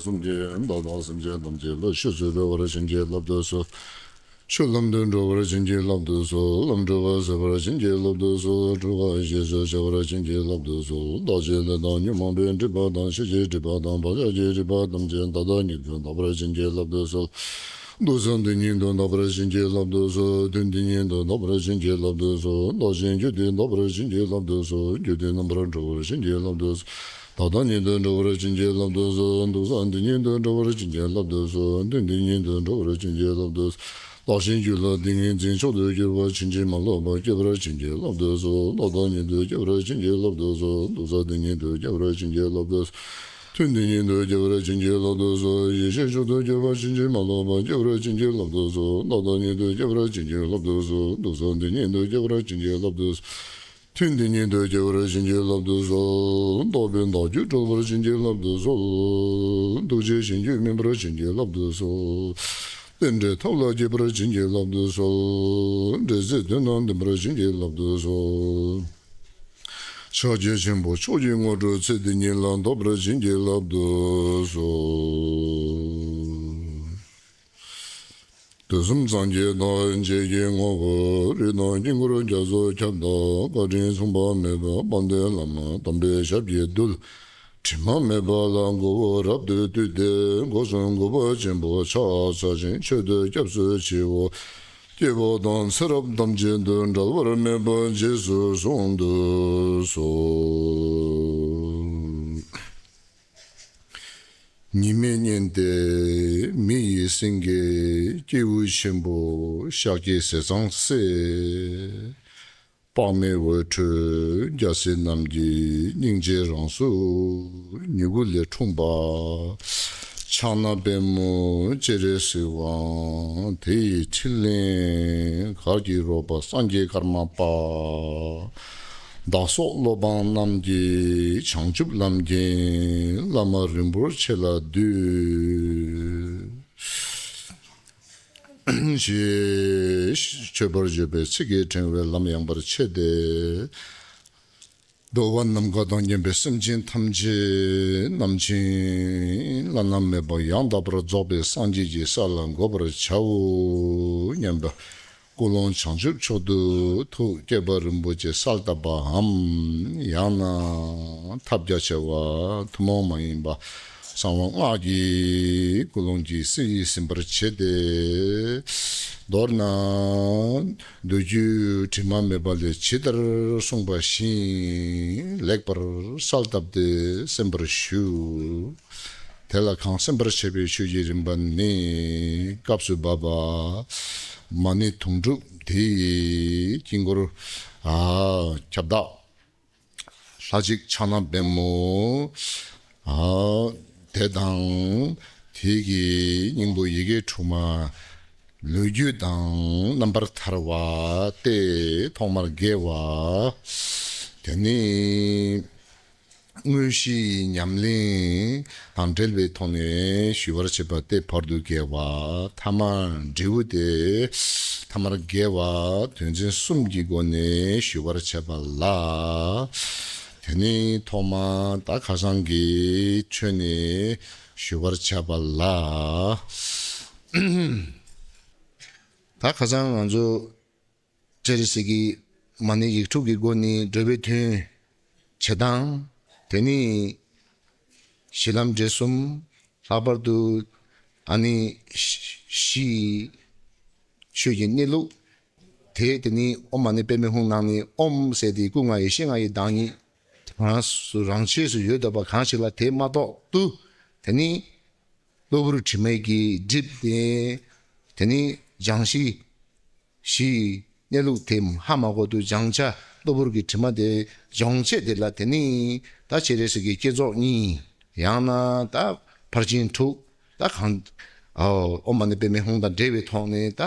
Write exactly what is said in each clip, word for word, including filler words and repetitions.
གསུམ་གྱིས་བདག་དང་སེམས་ཅན་ཐམས་ཅད་ལ་ཆོས་སུ་འགྲོ་བར་བྱིན་གྱིས་བརླབ་ཏུ་གསོལ། ཆོས་ལམ་དུ་འགྲོ་བར་བྱིན་གྱིས་བརླབ་ཏུ་གསོལ། ལམ་འགྲོ་བ་སེལ་བར་བྱིན་གྱིས་བརླབ་ཏུ་གསོལ། འགྲོ་བ་ཞེས་བྱ་བར་བྱིན་གྱིས་བརླབ་ཏུ་གསོལ། བདག་བཅས་ལས་དང་ཉོན་མོངས་པའི་སྒྲིབ་པ་དང་ཤེས་བྱའི་སྒྲིབ་པ་དང་བག་ཆགས་ཀྱི་སྒྲིབ་པ་ཐམས་ཅད་ད་ལྟ་ཉིད་དུ་དག་པར་བྱིན་གྱིས་བརླབ་ཏུ་གསོལ། འདུག་ས་འདི་ཉིད་དུ་དག་པར་བྱིན་གྱིས་བརླབ་ཏུ་གསོལ། དུས་འདི་ཉིད་དུ་དག་པར་བྱིན་གྱིས་བརླབ་ཏུ་གསོལ། བདག་གཞན་རྒྱུད་འདི་དག་པར་བྱིན་གྱིས་བརླབ་ཏུ་གསོལ། རྒྱུད་སྡེ་རྣམ་པར་གྲོལ་བར་བྱིན་གྱིས་བརླབ་ཏུ་གསོལ། ད་ལྟ་ཉིད་དུ་འགྲོ་བར་བྱིན་གྱིས་བརླབ་ཏུ་གསོལ། འདུག་ས་འདི་ཉིད་དུ་འགྲོ་བར་བྱིན་གྱིས་བརླབ་ཏུ་གསོལ། དུས་འདི་ཉིད་དུ་འགྲོ་བར་བྱིན་གྱིས་བརླབ་ཏུ་གསོལ། བདག་གཞན་རྒྱུད་ལ་ཏིང་ངེ་འཛིན་མཆོག་ཏུ་གྱུར་པ་ཕྱིན་ཅི་མ་ལོག་པ་སྐྱེ་བར་བྱིན་གྱིས་བརླབ་ཏུ་གསོལ། ད་ལྟ་ཉིད་དུ་སྐྱེ་བར་བྱིན་གྱིས་བརླབ་ཏུ་གསོལ། འདུག་ས་འདི་ཉིད་དུ་སྐྱེ་བར་བྱིན་གྱིས་བརླབ་ཏུ་གསོལ། དུས་འདི་ཉིད་དུ་སྐྱེ་བར་བྱིན་གྱིས་བརླབ་ཏུ་གསོལ། ཡེ་ཤེས་མཆོག་ཏུ་གྱུར་པ་ཕྱིན་ཅི་མ་ལོག་པ་སྐྱེ་བར་བྱིན་གྱིས་བརླབ་ཏུ་གསོལ། ད་ལྟ་ཉིད་དུ་སྐྱེ་བར་བྱིན་གྱིས་བརླབ་ཏུ་གསོལ། འདུག་ས་འདི་ཉིད་དུ་སྐྱེ་བར་བྱིན་གྱིས་བརླབ་ཏུ་གསོལ། དུས་འདི་ཉིད་དུ་སྐྱེ་བར་བྱིན་གྱིས་བརླབ་ཏུ་གསོལ། རྟོག་པའི་མདའ་རྒྱུད་གྲོལ་བར་བྱིན་གྱིས་བརླབ་ཏུ་གསོལ། ཐུགས་རྗེ་གཞན་རྒྱུད་སྨིན་པར་བྱིན་གྱིས་བརླབ་ཏུ་གསོལ། རྟེན་འབྲེལ་ཐབས་ལ་མཁས་པར་བྱིན་གྱིས་བརླབ་ཏུ་གསོལ། འབྲེལ་ཚད་དོན་དང་ལྡན་པར་བྱིན་གྱིས་བརླབ་ཏུ་གསོལ། ཕྱག་རྒྱ་ཆེན་པོ་མཆོག་གི་དངོས་གྲུབ་ཚེ་འདི་ཉིད་ལ་ཐོབ་པར་བྱིན་གྱིས་བརླབ་ཏུ་གསོལ། དུས་གསུམ་སངས་རྒྱས་ཐམས་ཅད་ཀྱི་ངོ་བོ་རིགས་དང་དཀྱིལ་འཁོར་རྒྱ་མཚོ་ཁྱབ་བདག་བཀའ་དྲིན་མཚུངས་པ་མེད་པ་དཔལ་ལྡན་བླ་མ་དམ་པའི་ཞབས་ཀྱི་རྡུལ། དྲི་མ་མེད་པ་ལ་མགོ་བོ་རབ་ཏུ་བཏུད་དེ་སྒོ་གསུམ་གུས་པ་ཆེན་པོས་ཕྱག་འཚལ་ཞིང་མཆོད་བསྟོད་སྐྱབས་སུ་མཆིའོ། སྐྱེ་བ་དང་ཚེ་རབས་ཐམས་ཅད་དུ་འབྲལ་བར་མེད་པ་རྗེས་སུ་བཟུང་དུ་གསོལ། ཉི་མའི་གཉེན་ཏེ་མི་ཡི་སེང་གེ། སྐྱེས་བུ་ཆེན་པོ་ཤཱཀྱའི་ཟས་གཙང་སྲས། དཔག་མེད་འོད་འཕྲོས་རྒྱལ་སྲས་རྣམས་ཀྱི་སྙིང་རྗེའི་རང་གཟུགས་མྱུ་གུ་ལས་འཁྲུངས་པ། ཕྱག་ན་པདྨོ་སྤྱན་རས་གཟིགས་དབང་། དེ་ཡི་ཕྲིན་ལས་གར་གྱིས་རོལ་པ་སངས་རྒྱས་ཀརྨ་པ། བདག་སོགས་སློབ་དཔོན་རྣམས་ཀྱི་བྱང་ཆུབ་ལམ་མཁྱེན། བླ་མ་རིན་པོ་ཆེ་ལ་འདུད། ཞེས་མཆོད་པར་བརྗོད་པའི་ཚིག་གི་ཕྲེང་བས་ལམ་ཡངས་པར་ཕྱེ་སྟེ། འགྲོ་བ་ནམ་མཁའ་དང་མཉམ་པའི་སེམས་ཅན་ཐམས་ཅད་རྣམ་མཁྱེན་བླ་ན་མེད་པ་ཡང་དག་པར་རྫོགས་པའི་སངས་རྒྱས་ཀྱི་ས་ལ་འགོད་པར་བྱའོ་སྙམ་པའི་ཀུན་སློང་བྱང་ཆུབ་མཆོག་ཏུ་ཐུགས་བསྐྱེད་པ་རིན་པོ་ཆེ་གསལ་བཏབ་པའམ། ཡང་ན་ཐབས་རྒྱ་ཆེ་བ་ཐུན་མོང་མ་ཡིན་པ་གསང་བ་སྔགས་ཀྱི་ཀུན་སློང་གིས་སྲིད་ཡིད་ཟིན་པར་བྱེད་དེ། མདོར་ན། མདོ་རྒྱུད་དྲི་མ་མེད་པ་ལས་ཇི་ལྟར་གསུངས་པ་བཞིན་ལེགས་པར་གསལ་བཏབ་སྟེ་གསན་པར་ཞུ། དེ་ལ་གང་གསན་པར་བྱ་བའི་ཆོས་ཀྱི་རིམ་པ་ནི། སྐབས་སུ་བབ་པ། མ་ཎི་དུང་སྒྲུབ་དེ་ཡི་དཀྱིལ་འཁོར། ཨ། ཁྱབ་བདག་ལྷ་གཅིག་ཕྱག་ན་པདྨོ། ཨ། དེ་དང་། དེ་གི་སྙིང་པོ་ཡི་གེ་དྲུག་མ། ལོ་རྒྱུས་དང་རྣམ་པར་ཐར་བ་སྟེ་ཐོག་མར་དགེ་བ། དེ་ནི། དངོས་གཞིའི་ཉམས་ལེན་དང་འབྲེལ་བའི་ཐོག་ནས་ཞུ་བར་བྱེད་པ་སྟེ་བར་དུ་དགེ་བ། ཐ་མ་འབྲས་བུ་སྟེ། ཐ་མར་དགེ་བ་དོན་ཚན་གསུམ་གྱི་སྒོ་ནས་ཞུ་བར་བྱེད་པ་ལ། དེ་ནི་ཐོག་མ་ད་ཁ་སང་གི་ཆོས་ནས་ཞུ་བར་བྱ་བ་ལ། ད་ཁ་སང་ང་ཚོ་སྤྱན་རས་གཟིགས་ཀྱི་མ་ཎི་ཡིག་དྲུག་གི་སྒོ་ནས་འགྲོ་བའི་དོན་བྱེད་སྟངས། དེ་ནི་གཞི་ལམ་འབྲས་གསུམ། ལྷག་པར་དུ་ཨ་ནི་གཞི་ཆོས་ཀྱི་གནས་ལུགས། དེ་དེ་ནི་ཨོཾ་མ་ཎི་པདྨེ་ཧཱུྃ་ནང་ནས་ཨོཾ་ཟེར་དེ་སྐུ་ལྔ་ཡེ་ཤེས་ལྔ་ཡི་བདག་ཉིད་རང་སུ་རང་ཆས་སུ་ཡོད་བསྡད་པ་གང་ཞིག་ལ། དེ་མ་གཏོགས་དུ་དེ་ནི་གློ་བུར་དྲི་མ་གིས་བསྒྲིབས་ཏེ། དེ་ནི་སྦྱང་གཞི་གཞིའི་གནས་ལུགས་དེ་ཧ་མ་གོ་དུས་སྦྱང་བྱ་གློ་བུར་གྱི་དྲི་མ་དེ་སྦྱོང་བྱེད་དེ་ལ། དེ་ནི་ད་སྤྱན་རས་གཟིགས་ཀྱི་བསྐྱེད་རྫོགས་གཉིས། ཡང་ན་ད་ཕར་ཕྱིན་དྲུག། ད་གང་ཨོཾ་མ་ཎི་པདྨེ་ཧཱུྃ་དང་འབྲེལ་བའི་ཐོག་ནས་ད་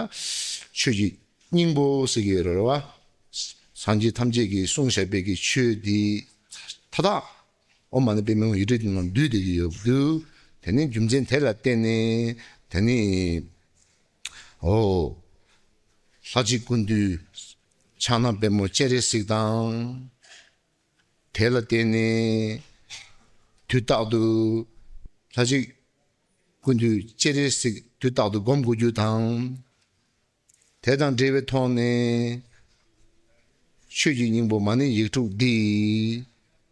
ཆོས་ཀྱི་སྙིང་པོ་ཟེར་གྱི་ཡོད་རེད་བ། སངས་རྒྱས་ཐམས་ཅད་ཀྱིས་གསུངས་བཞག་པའི་གི་ཆོས་འདི་མཐའ་དག་ཨོཾ་མ་ཎི་པདྨེ་ཧཱུྃ་ཡིག་དྲུག་དེ་ནང་འདུས་བསྡད་ཀྱི་ཡོད་དུས། དེ་ནི་རྒྱུ་མཚན་དེ་ལ་བརྟེན་ནས་དེ་ནི་ཨོ། ལྷ་གཅིག་ཀུན་འདུས་ཕྱག་ན་པདྨོ་སྤྱན་རས་གཟིགས་དང་། དེ་ལ་བརྟེན་ནས་དུས་རྟག་ཏུ་ལྷ་གཅིག་ ཀུན་འདུས་སྤྱན་རས་གཟིགས་དུས་རྟག་ཏུ་སྒོམ་དགོས་རྒྱུ་དང་། དེ་དང་འབྲེལ་བའི་ཐོག་ནས་ཆོས་ཀྱི་སྙིང་པོ་མ་ཎི་ཡིག་དྲུག་འདི་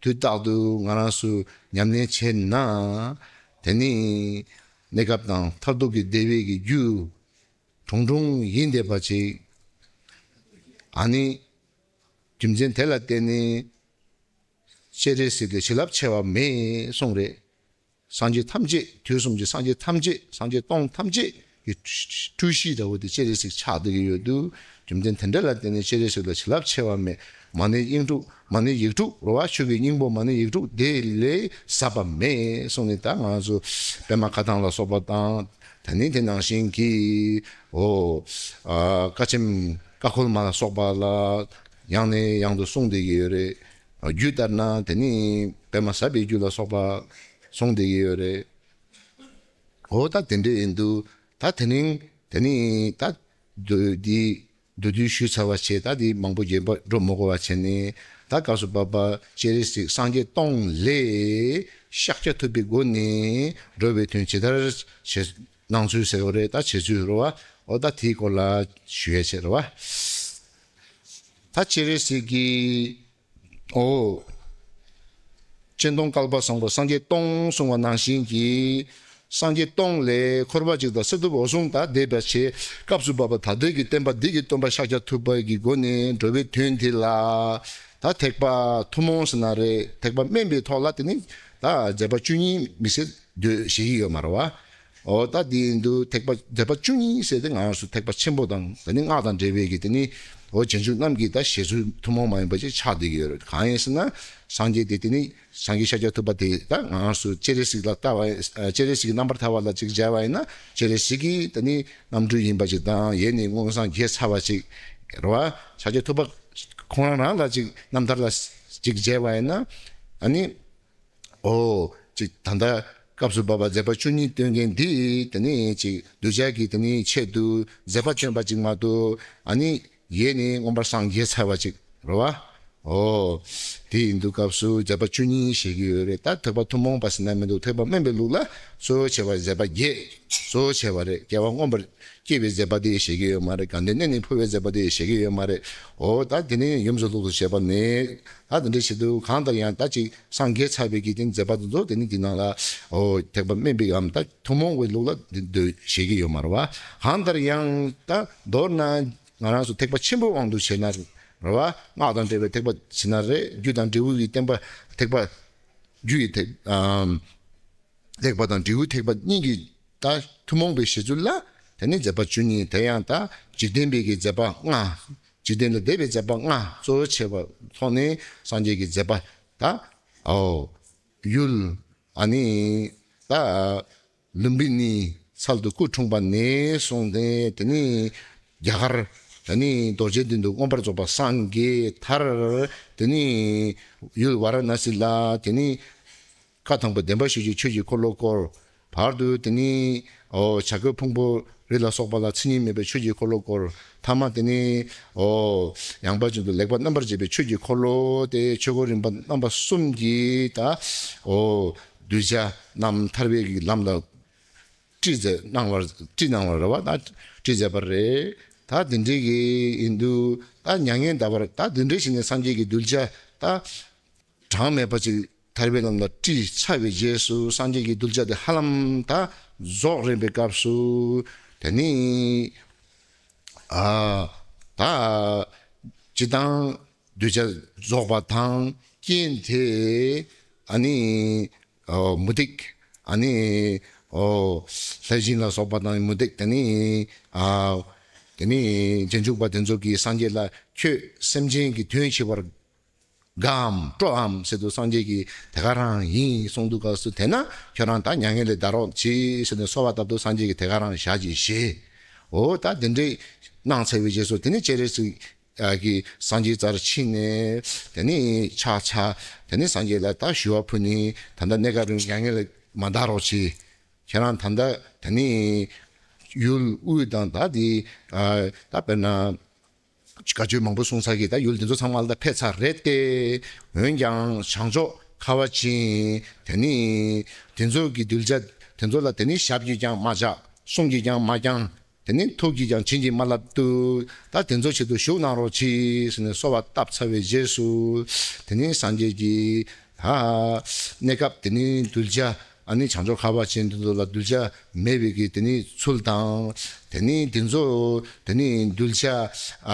དུས་རྟག་ཏུ་ང་རང་ཚོ་ཉམས་ལེན་བྱས་ན། དེ་ནི་གནས་སྐབས་དང་མཐར་ཐུག་གི་བདེ་བའི་གི་རྒྱུ་དྲུང་དྲུང་ཡིན་བསྡད་པ་ཅིག་ཨ་ནི་རྒྱུ་མཚན་དེ་ལ་བརྟེན་ནས་སྤྱན་རས་གཟིགས་ལས་བྱིན་རླབས་ཆེ་བ་མེད་གསུངས་རེད། སངས་རྒྱས་ཐམས་ཅད། དུས་གསུམ་གྱི་སངས་རྒྱས་ཐམས་ཅད། སངས་རྒྱས་སྟོང་ཐམས་ཅད་ཀྱི་སྤྲུལ་གཞི་འདྲ་བོ་དེ་སྤྱན་རས་གཟིགས་ཆགས་བསྡད་ཀྱི་ཡོད་དུས། རྒྱུ་མཚན་དེ་འདྲ་ལ་བརྟེན་ནས་སྤྱན་རས་གཟིགས་ལ་བྱིན་རླབས་ཆེ་བ་མེད། མ་ཎི་དབྱིངས་དྲུག་མ་ཎི་ཡིག་དྲུག་རེད་བ། ཆོས་ཀྱི་སྙིང་པོ་མ་ཎི་ཡིག་དྲུག་དེ་ལས་ཟབ་པ་མེད་གསུངས་ནས། ད་ང་ཚོ་པདྨ་བཀའ་ཐང་ལ་སོགས་པ་དང་། ད་ནི་དེ་ནང་བཞིན་གྱི་འོ་ཨ་བཀའ་ཆེམས་བཀའ་འཁོར་མ་ལ་སོགས་པ་ལ་ཡང་ནས་ཡང་དུ་གསུངས་བསྡད་ཀྱི་ཡོད་རེད། རྒྱུད་ལྟར་ན་དེ་ནི་པདྨ་ཟབ་པའི་རྒྱུད་ལ་སོགས་པ་གསུངས་བསྡད་ཀྱི་ཡོད་རེད། འོ་ད་དེ་འདྲ་ཡིན་དུས། ད་དེ་རིང་དེ་ནི་ད་འདི་མདོར་བསྡུས་ཞུས་ཚར་བ་བྱས། ད་འདི་མང་པོ་རྒྱས་པ་འགྲོ་མི་དགོས་པ་བྱས་ནས། ད་སྐབས་སུ་བབ་པ་སྤྱན་རས་གཟིགས་སངས་རྒྱས་སྟོང་ལས་ཤཱཀྱ་ཐུབ་པའི་སྒོ་ནས་འགྲོ་བའི་དོན་ཇི་ལྟར་བྱེད་གནང་ཚུལ་ཟེར་བ་རེད། ད་བྱེད་ཚུལ་རེད་བ། འོ་ད་དེའི་སྐོར་ལ་ཞུ་ཡས་བྱས་རེད་བ། ད་སྤྱན་རས་གཟིགས་ཀྱིས། འོ། སྤྱན་སྟོང་བསྐལ་པ་བཟང་པོ་སངས་རྒྱས་སྟོང་གསུང་བ་ནང་བཞིན་གྱི། སངས་རྒྱས་སྟོང་ལས་འཁོར་བ་འཇིག་དང་གསེར་ཐུབ་འོད་སྲུང་དང་འདས་པ་བྱས། སྐབས་སུ་བབ་པ་ད་ལྟའི་གི་བསྟན་པ་འདི་གི་སྟོན་པ་ཤཱཀྱ་ཐུབ་པ་གི་སྒོ་ནས་འགྲོ་བའི་དོན་དེ་ལ། ད་ཐེག་པ་ཐུན་མོང་ཟེར་ན་རེད། ཐེག་པ་དམན་པའི་ཐོག་ལ་དེ་ནི་ད་མཛད་པ་བཅུ་གཉིས་མི་ཟད་འདོད་བྱེད་ཀྱི་ཡོད་མ་རེད་བ། འོ་ད་དེ་ཡིན་དུས་ཐེག་པ་མཛད་པ་བཅུ་གཉིས་ཟེར་དེ་ང་རང་ཚོ་ཐེག་པ་ཆེན་པོ་དང་། དེ་ནི་སྔགས་དང་འབྲེལ་བའི་གི་དེ་ནི་འོ་རྗེས་འཇུག་རྣམས་ཀྱི་ད་བཞེད་ཚུལ་ཐུན་མོང་མ་ཡིན་པ་ཅིག་ཆགས་བསྡད་ཀྱི་ཡོད་རེད། གང་ཡིན་ཟེར་ན། སངས་རྒྱས་དེ་དེ་ནི་སངས་རྒྱས་ཤཱཀྱ་ཐུབ་པ་དེ་ད་ང་རང་ཚོ་སྤྱན་རས་གཟིགས་ལ་ལྟ་བ། སྤྱན་རས་གཟིགས་ཀྱི་རྣམ་པར་ཐར་པ་ལ་ཅིག་མཇལ་བ་ཡིན་ན། སྤྱན་རས་གཟིགས་ཀྱི་དེ་ནི་རྣམ་སྤྲུལ་ཡིན་པ་ཅིག་དང་། ཡེ་ནས་མངོན་སངས་རྒྱས་ཚར་བ་ཅིག་རེད་བ། ཤཱཀྱ་ཐུབ་པ་ཁོང་རང་རང་ལ་ཅིག་རྣམ་ཐར་ལ་ཅིག་མཇལ་བ་ཡིན་ན། ཨ་ནི། འོ། ཅིག་ད་ལྟ་སྐབས་སུ་བབ་པ་མཛད་པ་བཅུ་གཉིས་སྟོན་མཁན་འདི་དེ་ནི་ཅིག་གདུལ་བྱ་གི་དེ་ནི་ཆེད་དུ་མཛད་པ་སྟོན་པ་ཅིག་མ་གཏོགས། ཨ་ནི་ཡེ་ནས་མངོན་པར་སངས་རྒྱས་ཚར་བ་ཅིག་རེད་བ། འོ། དེ་ཡིན་དུས་སྐབས་སུ་མཛད་པ་བཅུ་གཉིས་བཞེད་ཀྱི་ཡོད་རེད། ད་ཐེག་པ་ཐུན་མོང་བ་ཟེར་ན་མི་འདུག་ཐེག་པ་དམན་པའི་ལུགས་ལ་གཙོ་བོ་བྱས་པ་མཛད་པ་བརྒྱད་གཙོ་བོ་བྱས་པ་རེད། སྐྱེ་བ་མངོན་པར་སྐྱེ་བའི་མཛད་པ་དེ་བཞེད་ཀྱི་ཡོད་མ་རེད། དགའ་ལྡན་གནས་ནས་འཕོ་བའི་མཛད་པ་དེ་བཞེད་ཀྱི་ཡོད་མ་རེད། འོ་ད་དེ་ནི་ཡུམ་གྱི་ལུགས་སུ་བྱས་པ་ནི། ད་དེ་འདྲ་བྱེད་དུས་གང་ལྟར་ཡང་ད་ཅིག་སངས་རྒྱས་ཚར་བའི་གི་དེ་མཛད་པ་དེ་ཚོ་དེ་ནི་དེ་ནང་ལ། འོ་ཐེག་པ་དམན་པའི་གམ་ད་ཐུན་མོང་བའི་ལུགས་ལ་འདི་འདོད་བྱེད་ཀྱི་ཡོད་མ་རེད་བ། གང་ལྟར་ཡང་ད་མདོར་ན་ང་རང་ཚོ་ཐེག་པ་ཆེན་པོའི་དབང་དུ་བྱས་ན་རེད་བ། སྔགས་དང་འབྲེལ་བའི་ཐེག་པ་བྱས་ན་རེད། རྒྱུ་དང་འབྲས་བུ་གི་བསྟན་པ་ཐེག་པ། རྒྱུ་ཡི་ཐེག་ཨམ། ཐེག་པ་དང་འབྲས་བུ་ཐེག་པ་གཉིས་ཀྱི་ད་ཐུན་མོང་བའི་བཞེད་ཚུལ་ལ། དེ་ནི་མཛད་པ་བཅུ་གཉིས། དེ་ཡང་ད་འཇིག་རྟེན་པའི་གི་མཛད་པ་ལྔ། འཇིག་རྟེན་ལས་འདས་པའི་མཛད་པ་ལྔ་གཙོ་བོ་བྱས་པ་ཐོག་ནས་སངས་རྒྱས་ཀྱི་མཛད་པ་ད། འོ། ཡུལ། ཨ་ནི་ད་ལུམ་བི་ནི་ཚལ་དུ་སྐུ་འཁྲུངས་པ་ནས་བཟུང་སྟེ། དེ་ནི་རྒྱ་གར། དེ་ནི་རྡོ་རྗེ་གདན་དུ་མངོན་པར་རྫོགས་པར་སངས་རྒྱས་མཐར། དེ་ནི་ཡུལ་ཝཱ་ར་ཎཱ་སི་ལ། དེ་ནི་བཀའ་དང་པོ་བདེན་པ་བཞི་བཅུའི་ཆོས་ཀྱི་འཁོར་ལོ་བསྐོར། བར་དུ་དེ་ནི་འོ་བྱ་རྒོད་ཕུང་པོ་རི་ལ་སོགས་པ་ལ་མཚན་ཉིད་མེད་པའི་ཆོས་ཀྱི་འཁོར་ལོ་བསྐོར། ཐ་མ་དེ་ནི་འོ་ཡངས་པ་ཅན་དུ་ལེགས་པར་རྣམ་པར་འབྱེད་པའི་ཆོས་ཀྱི་འཁོར་ལོ་དེ། ཆོས་འཁོར་རིམ་པ་རྣམ་པ་གསུམ་གྱིས་ད་འོ་གདུལ་བྱ་རྣམས་ཐར་པའི་གི་ལམ་ལ་ཁྲིད་མཛད་གནང་བར། ཁྲིད་གནང་བར་རེད་བ། ད་ཁྲིད་མཛད་པ་རེད། ད་དེ་འདྲའི་གི་ཡིན་དུས། ད་མྱ་ངན་འདའ་བར་ད་དེ་འདྲའི་བྱས་ནས་སངས་རྒྱས་ཀྱི་གདུལ་བྱ་ད་གྲངས་མེད་པ་ཅིག་ཐར་པའི་ལམ་ལ་ཁྲིད་ཚར་བའི་རྗེས་སུ། སངས་རྒྱས་ཀྱི་གདུལ་བྱ་དེ་ཧ་ལམ་ད་རྫོགས་རན་པའི་སྐབས་སུ། དེ་ནི་ཨ་ད་སྤྱིར་བཏང་གདུལ་བྱ་རྫོགས་པ་དང་རྐྱེན་དེ། ཨ་ནི་འོ་མུ་སྟེགས། ཨ་ནི་འོ་ལྷས་བྱིན་ལ་སོགས་པ་དང་མུ་སྟེགས། དེ་ནི་ཨ་དེ་ནི་རྗེས་འཇུག་པ་དེ་ཚོ་གིས་སངས་རྒྱས་ལ་ཁྱོད་སེམས་ཅན་གྱི་དོན་བྱེད་པར་དགའམ་སྤྲོའམ་ཟེར་དུས། སངས་རྒྱས་ཀྱིས་དེ་ག་རང་ཡིན་གསུངས་དུས་སྐབས་སུ། དེས་ན་ཁྱོད་རང་ད་མྱ་ངན་ལས་འདའ་རོགས་གྱིས་ཟེར་ནས་གསོལ་བ་བཏབ་དུས། སངས་རྒྱས་ཀྱིས་དེ་ག་རང་ཞལ་གྱིས་བཞེས། འོ་ད་དེ་འདྲའི་གནང་ཚར་བའི་རྗེས་སུ། དེ་ནི་སྤྱན་རས་གཟིགས་ཀྱི་སངས་རྒྱས་རྩར་ཕྱིན་ནས། དེ་ནི་ཕྱག་འཚལ། དེ་ནི་སངས་རྒྱས་ལ་ད་ཞུ་བ་ཕུལ་ནས། ད་ལྟ་གནས་སྐབས་རིང་མྱ་ངན་ལས་མ་འདའ་རོགས་གྱིས། ཁྱེད་རང་ད་ལྟ་དེ་ནི་ཡུལ་དབུས་དང་ད་དེ་ཨ་ད་དཔེར་ན་བཀའ་ཆོས་མང་པོ་གསུངས་ཚར་གི། ད་ཡུལ་དེ་ཚོ་ཚང་མ་ལ་ད་ཕེབས་ཚར་རེད་དེ། འོན་ཀྱང་བྱང་ཕྱོགས་ཁ་བ་ཅན་དེ་ནི་དེ་ཚོ་གི་གདུལ་བྱ་ དེ་ཚོ་ལ་དེ་ནི་ཞབས་ཀྱིས་ཀྱང་མ་བཅགས། གསུང་གིས་ཀྱང་མ་བསྐྱངས། དེ་ནི་ཐུགས་ཀྱིས་ཀྱང་བྱིན་གྱིས་མ་བརླབས་དུས། ད་དེ་ཚོ་ཆེད་དུ་བཞུགས་གནང་རོགས་གྱིས་ཟེར་ནས་གསོལ་བ་བཏབ་ཚར་བའི་རྗེས་སུ། དེ་ནི་སངས་རྒྱས་ཀྱི་ཨ་གནས་སྐབས་དེ་ནི་གདུལ་བྱ། ཨ་ནི་བྱང་ཆུབ་ཁ་བ་ཅན་དེ་ཚོ་ལ་གདུལ་བྱ་མེད་པའི་གི་དེ་ནི་ཚུལ་དང་། དེ་ནི་དེ་ཚོ་དེ་ནི་གདུལ་བྱ་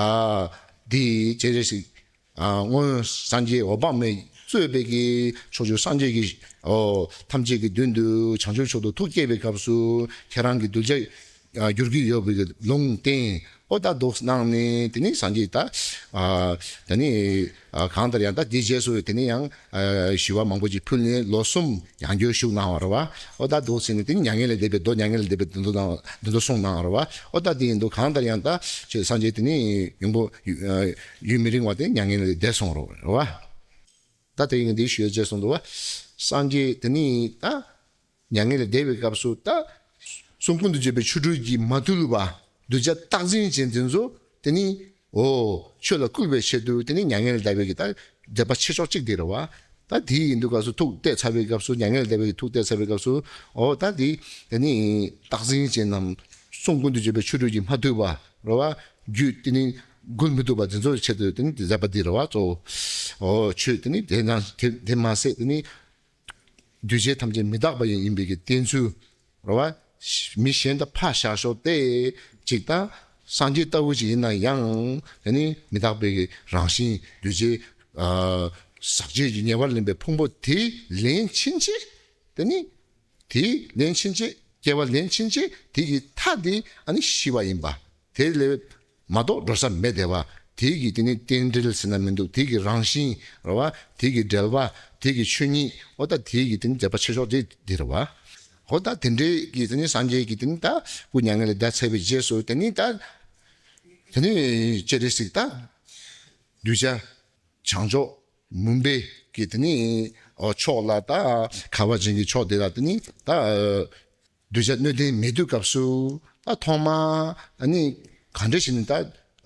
ཨ་འདི་སྤྱན་རས་གཟིགས་ཨ་སྔོན་སངས་རྒྱས་འོད་དཔག་མེད་གཙོས་པའི་གི་ཕྱོགས་བཅུའི་སངས་རྒྱས་ཀྱི་འོ་ཐམས་ཅད་ཀྱི་མདུན་དུ་བྱང་ཆུབ་མཆོག་ཏུ་ཐུགས་བསྐྱེད་པའི་སྐབས་སུ་ཁྱེད་རང་གི་གདུལ་བྱ་ཨ་འགྱུར་གྱི་ཡོད་པའི་གི་ལུང་བསྟན། འོ་ད་འདུག་གནང་ནས་དེ་ནི་སངས་རྒྱས་ད་ཨ་དེ་ནི་ཨ་གང་ལྟར་ཡང་ད་དེའི་རྗེས་སུ་དེ་ནི་ཡང་ཨ་ཞི་བ་མང་པོ་ཅིག་ཕུལ་ནས་ལོ་གསུམ་ཡང་བསྐྱར་བཞུགས་གནང་བ་རེད་བ། འོ་ད་འདུག་ཟེར་ནས་དེ་ནི་མྱ་ངན་ལས་འདས་པའི་མདོ། མྱ་ངན་ལས་འདས་པའི་མདོ་དང་འདི་ཚོ་གསུངས་གནང་བ་རེད་བ། འོ་ད་དེ་ཡིན་དུས་གང་ལྟར་ཡང་ད་ཆོས་སངས་རྒྱས་དེ་ནི་ཡོང་པོ་ཡུན་མི་རིང་བ་དེ་མྱ་ངན་ལས་འདས་སོང་རེད་བ། ད་དེ་ཡིན་དུས་ཞུ་ཡ་བྱས་སོང་འདུག་བ། སངས་རྒྱས་དེ་ནི་ད་མྱ་ངན་ལས་འདས་པའི་སྐབས་སུ་ད་གསུང་ཀུན་ཏུ་བརྗོད་པའི་ཆོ་འཕྲུལ་གྱིས་མ་དུལ་བ་གདུལ་བྱ་རྟག་འཛིན་ཅན་དེ་ཚོ་དེ་ནི་འོ་ཆོས་ལ་བསྐུལ་བའི་ཆེད་དུ་དེ་ནི་མྱ་ངན་ལས་འདས་པའི་གི་ད་མཛད་པ་ཆེ་ཤོས་གཅིག་དེ་རེད་བ། ད་དེ་ཡིན་དུས་སྐབས་སུ་ཐུགས་གཏད་ཚར་བའི་སྐབས་སུ། མྱ་ངན་ལས་འདས་པའི་ཐུགས་གཏད་ཚར་བའི་སྐབས་སུ། འོ་ད་དེ་དེ་ནི་རྟག་འཛིན་ཅན་ནམ་གསུང་ཀུན་ཏུ་བརྗོད་པའི་ཆོ་འཕྲུལ་གྱིས་མ་དུལ་བ་རེད་བ། རྒྱུད་དེ་ནི་འགུལ་མི་ཐུབ་པ་དེ་ཚོའི་ཆེད་དུ་དེ་ནི་དེ་མཛད་པ་འདི་རེད་བ་གཙོ་བོ། འོ་ཆོས་དེ་ནི་དེ་ན་དེ་དེ་མ་ཟད་དེ་ནི་འདུས་བྱས་ཐམས་ཅད་མི་རྟག་པ་ཡིན་པའི་གི་བསྟན་ཚུལ་རེད་བ། མི་གཞན་དང་ཕར་བཞག་ཞོག་སྟེ་ཅིག་ད་སངས་རྒྱས་ལྟ་བུ་ཅིག་ཡིན་ན་ཡང་དེ་ནི་མི་རྟག་པའི་གི་རང་བཞིན་འདུས་བྱས་ཨ་ཟག་བཅས་ཀྱི་ཉེ་བར་ལེན་པའི་ཕུང་པོ་དེ་ལེན་ཕྱིན་ཆད་དེ་ནི། དེ་ལེན་ཕྱིན་ཆད། སྐྱེ་བ་ལེན་ཕྱིན་ཆད་དེ་གི་མཐའ་དེ་ཨ་ནི་ཤི་བ་ཡིན་པ། དེ་ལས་མ་གཏོགས་འགྲོ་ས་མེད་དེ་བ། དེ་གི་དེ་ནི་རྟེན་འབྲེལ་ཟེར་ན་མི་འདུག་དེ་གི་རང་བཞིན་རེད་བ། དེ་གི་འབྲེལ་བ། དེ་གི་ཆོས་ཉིད། འོ་ད་དེ་གི་དེ་ནི་མཛད་པ་ཆེ་ཤོས་དེ་འདི་རེད་བ། འོ་ད་དེ་འདྲའི་གི་དེ་ནི་སངས་རྒྱས་ཀྱི་དེ་ནི་ད་སྐུ་མྱ་ངན་ལས་འདས་ཚར་བའི་རྗེས་སུ་དེ་ནི་ད་དེ་ནི་སྤྱན་རས་གཟིགས་ད་གདུལ་བྱ། བྱང་ཕྱོགས་མུན་པའི་གི་དེ་ནི་ཨོ་ཕྱོགས་ལ་ད་ཁ་བ་ཅན་གྱི་ཕྱོགས་དེ་ལ་དེ་ནི་ད་གདུལ་བྱ་སྣོད་ལྡན་མེད་དུས་སྐབས་སུ་ད་ཐོག་མ་ཨ་ནི་ག་འདྲ་ཞིག་ནི་ད་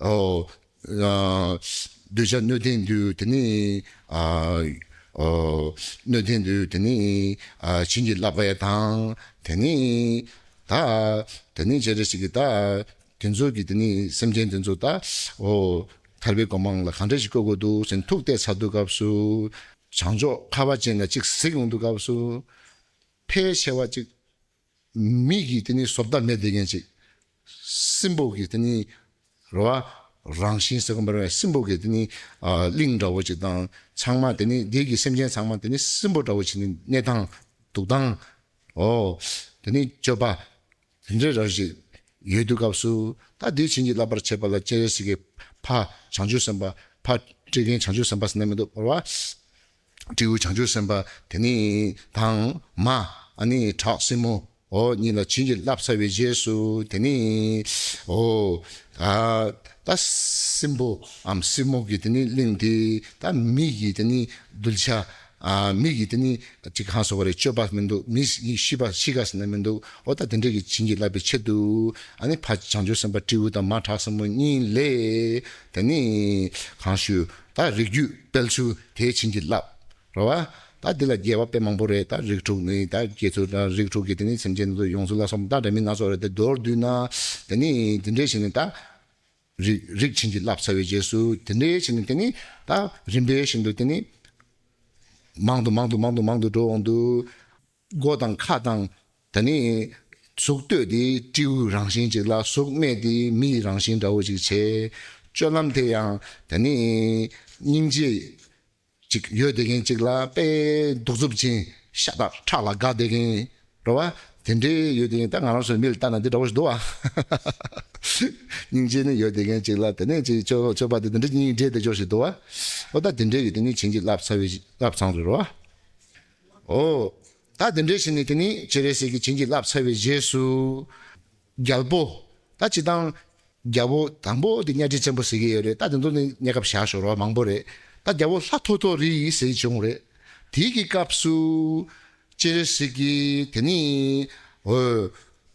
ཨོ་ཨ་གདུལ་བྱ་སྣོད་ལྡན་དུས་དེ་ནི་ཨ་ཨོ་སྣོད་ལྡན་དུས་དེ་ནི་ཨ་བྱིན་གྱིས་བརླབས་པ་ཡ་དང་དེ་ནི་ད་དེ་ནི་སྤྱན་རས་གཟིགས་ཀྱི་ད། དེ་ཚོ་གི་དེ་ནི་སེམས་ཅན་དེ་ཚོ་ད་ཨོ་ཐར་པའི་གོ་འཕང་ལ་གང་འདྲ་ཞིག་བཀོད་དགོས་འདུག་ཟེར་ཐུགས་གཏད་ཚར་དུས་སྐབས་སུ་བྱང་ཕྱོགས་ཁ་བ་ཅན་ལ་གཅིག་གཟིགས་ཡོང་དུས་སྐབས་སུ་ཕལ་ཆེ་བ་གཅིག་མི་གི་དེ་ནི་བཟོ་ལྟ་མེད་དེ་མཁན་གཅིག་སྲིན་པོ་གི་དེ་ནི་རོ་བ་རང་བཞིན་ཟེར་གོ་མ་རེད། སྲིན་པོ་གི་དེ་ནི་ཨ་གླིང་འདྲ་བོ་ཅིག་དང་ཚང་མ་དེ་ནི་འདི་གི་སེམས་ཅན་ཚང་མ་དེ་ནི་སྲིན་པོ་འདྲ་བོ་ཅིག་ནི་གནས་སྟངས་འདུག་སྟངས་ཨོ་དེ་ནི་སྤྱོད་པ། དེ་འདྲའི་རང་བཞིན་ཡོད་དུས་སྐབས་སུ་ད་འདི་བྱིན་གྱིས་བརླབ་པར་བྱེད་པ་ལ་སྤྱན་རས་གཟིགས་ཀྱི་ཕ་བྱང་ཆུབ་སེམས་དཔའ་ཕ་སྤྲུལ་མཁན་བྱང་ཆུབ་སེམས་དཔའ་ཟེར་ན་མི་འདུག་རོ་བ། སྤྲེའུ་བྱང་ཆུབ་སེམས་དཔའ་དེ་ནི་དང་མ་ཨ་ནི་བྲག་སྲིན་མོ་འོ་གཉིས་ལ་བྱིན་གྱིས་བརླབས་ཚར་བའི་རྗེས་སུ་དེ་ནི་འོ་ད་ད་སྲིན་པོའམ་སྲིན་མོ་གི་དེ་ནི་གླིང་དེ་ད་མི་ཡི་དེ་ནི་གདུལ་བྱ། ཨ་མི་ཡི་དེ་ནི་ཅིག་གང་ཟེར་བ་རེད། སྤྱོད་པ་མི་འདུག་མི་ཡི་ཤི་བ་ཤི་ག་ཟེར་ན་མི་འདུག་འོ་ད་དེ་འདྲ་གི་བྱིན་གྱིས་བརླབས་པའི་ཆེད་དུ་ཨ་ནི་ཕ་བྱང་ཆུབ་སེམས་དཔའ་སྤྲེའུ་དང་མ་བྲག་སྲིན་མོ་གཉིས་ལས་དེ་ནི་གང་ཞུ་ད་རིགས་རྒྱུད་སྤེལ་ཚུལ་དེ་བྱིན་གྱིས་བརླབས་རོ་བ། ད་འདི་ལ་རྒྱལ་བ་དཔེ་མང་པོ་རེད། ད་རིགས་དྲུག་ནི་ད་དགེ་ཚུལ་དང་རིགས་དྲུག་གི་དེ་ནི་སེམས་ཅན་དུ་ཡོངས་སུ་བརླག་སོང་ད་འདྲ་མིན་སྣ་ཚོགས་རེད། དེ་མདོར་བསྡུས་ན་དེ་ནི་དེ་འདྲས་བྱས་ནས་ད། རིགས་རིགས་བྱིན་གྱིས་བརླབས་ཚར་བའི་རྗེས་སུ་དེ་འདྲའི་བྱས་ནས་དེ་ནི་ད་རིམ་པས་བཞིན་དུ་དེ་ནི་མང་དུ་མང་དུ་མང་དུ་མང་དུ་འགྲོ་འོང་དུས་མགོ་དང་ཁ་དང་དེ་ནི་གཟུགས་སྟོད་དེ་སྤྲེའུའི་རང་བཞིན་ཅིག་ལ་གཟུགས་སྨད་དེ་མིའི་རང་བཞིན་འདྲ་བོ་ཅིག་བྱས། སྤྱོད་ལམ་དེ་ཡང་དེ་ནི་སྙིང་རྗེ་ཅིག་ཡོད་བསྡད་མཁན་ཅིག་ལ་དཔེ་གདུག་རྩུབ་ཅན་ཤ་སྟག་ཁྲག་ལ་དགའ་བསྡད་མཁན་རེད་བ། དེ་འདྲའི་ཡོད་བསྡད་མཁན་ད་ང་རང་ཚོའི་མི་ལ་ལྟ་ན་འདི་འདྲ་བོ་ཞིག་འདུག་བ། སྙིང་རྗེ་ནི་ཡོད་བསྡད་མཁན་ཅིག་ལ་དེ་ནས་ཅིག་སྤྱོད་སྤྱོད་པ་དེ་དེ་འདྲ་སྙིང་རྗེ་བསྡད་ཆོག་ཞིག་འདུག་བ། འོ་ད་དེ་འདྲའི་གི་དེ་ནི་བྱིན་གྱིས་བརླབས་ཚར་བའི་བརླབས་ཚར་རེད་བ། འོ། ད་དེ་འདྲའི་ཞིག་ནི་དེ་ནི་སྤྱན་རས་གཟིགས་ཀྱིས་བྱིན་གྱིས་བརླབས་ཚར་བའི་རྗེས་སུ། རྒྱལ་པོ། ད་སྤྱིར་བཏང་། རྒྱལ་པོ་དང་པོ་དེ་གཉའ་ཁྲི་ཆེན་པོ་ཟེར་གྱི་ཡོད་རེད། ད་དེ་ཚོ་ནི་གནས་སྐབས་བཞག་ཞོར་བ་མང་པོ་རེད། ད་རྒྱལ་པོ་ལྷ་ཐོ་ཐོ་རི་ཟེར་བྱུང་རེད། དེའི་གི་སྐབས་སུ། སྤྱན་རས་གཟིགས་ཀྱིས་དེ་ནི། འོད།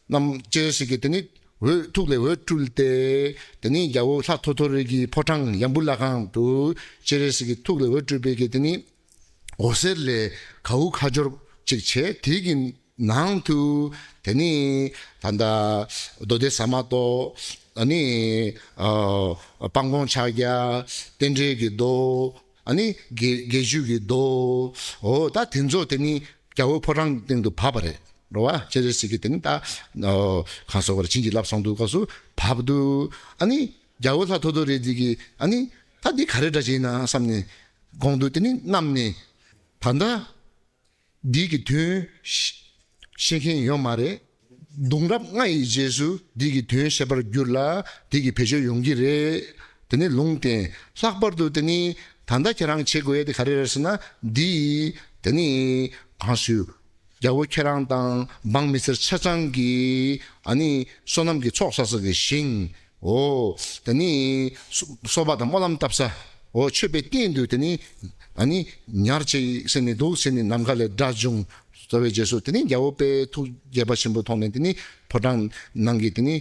རྣམ་སྤྱན་རས་གཟིགས་ཀྱིས་དེ་ནི་འོད་ཐུགས་ལས་འོད་སྤྲུལ་ཏེ། དེ་ནི་རྒྱལ་པོ་ལྷ་ཐོ་ཐོ་རི་གི་ཕོ་བྲང་ཡམ་བུ་ལ་ཁང་དུ་སྤྱན་རས་གཟིགས་ཀྱི་ཐུགས་ལས་འོད་སྤྲུལ་པའི་གི་དེ་ནི། འོད་ཟེར་ལས་གའུ་ཁ་སྦྱོར་ཅིག་བྱས། དེ་གི་ ནང་དུ་དེ་ནི་ད་ལྟ་མདོ་སྡེ་ཟ་མ་ཏོག་ཨ་ནི་ཨ་སྤང་སྐོང་ཕྱག་རྒྱ། རྟེན་འབྲེལ་གྱི་མདོ། ཨ་ནི་དགེ་དགེ་བཅུ་གི་མདོ། འོ་ད་དེ་ཚོ་དེ་ནི་རྒྱལ་པོ་ཕོ་བྲང་སྟེང་དུ་བབས་པ་རེད། རེད་བ། སྤྱན་རས་གཟིགས་ཀྱིས་དེ་ནི་ད་ཨ་གང་ཟེར་བ་རེད། བྱིན་གྱིས་བརླབས་གསུངས་འདུག་སྐབས་སུ་བབས་འདུག་ཨ་ནི་རྒྱལ་པོ་ལྷ་ཐོ་ཐོ་རི་དེ་གིས་ཨ་ནི་ད་འདི་ག་རེ་འདྲ་ཅིག་ཡིན་ན་བསམ་ནས་དགོངས་འདུག་དེ་ནི་བསྣམས་ནས། ད་ལྟ་འདི་གི་དོན་ཤེས་ཤེས་མཁན་ཡོད་མ་རེད། གདུང་རབས་ལྔ་ཡི་རྗེས་སུ་འདི་གི་དོན་ཤེས་པར་འགྱུར་ལ་འདི་གི་བེད་སྤྱོད་ཡོང་གི་རེད། དེ་ནི་ལུང་བསྟན། ལྷག་པར་དུ་དེ་ནི་ད་ལྟ་ཁྱེད་རང་བྱེད་དགོས་ཡས་དེ་ག་རེ་རེད་ཟེར་ན། འདི་དེ་ནི་གང་ཞུ། རྒྱལ་པོ་ཁྱེད་རང་དང་འབངས་མི་སེར་ཆ་ཚང་གིས་ཨ་ནི་བསོད་ནམས་ཀྱི་ཚོགས་བསགས་ས་གི་ཞིང་། འོ། དེ་ནི་སོ་སོ་པ་དང་སྨོན་ལམ་བཏབ་ས། འོ། མཆོད་པའི་རྟེན་དུ་དེ་ནི་ཨ་ནི་ཉར་ཅིག་ཟེར་ནས་འདུག་ཟེར་ནས་ནམ་མཁའ་ལས་སྒྲ་བྱུང་། ཟེར་བའི་རྗེས་སུ་དེ་ནི་རྒྱལ་པོ་དཔལ་ཐུགས་དགྱེས་པ་ཆེན་པོ་མཐོང་ནས། དེ་ནི་ཕོ་བྲང་ནང་གི་དེ་ནི་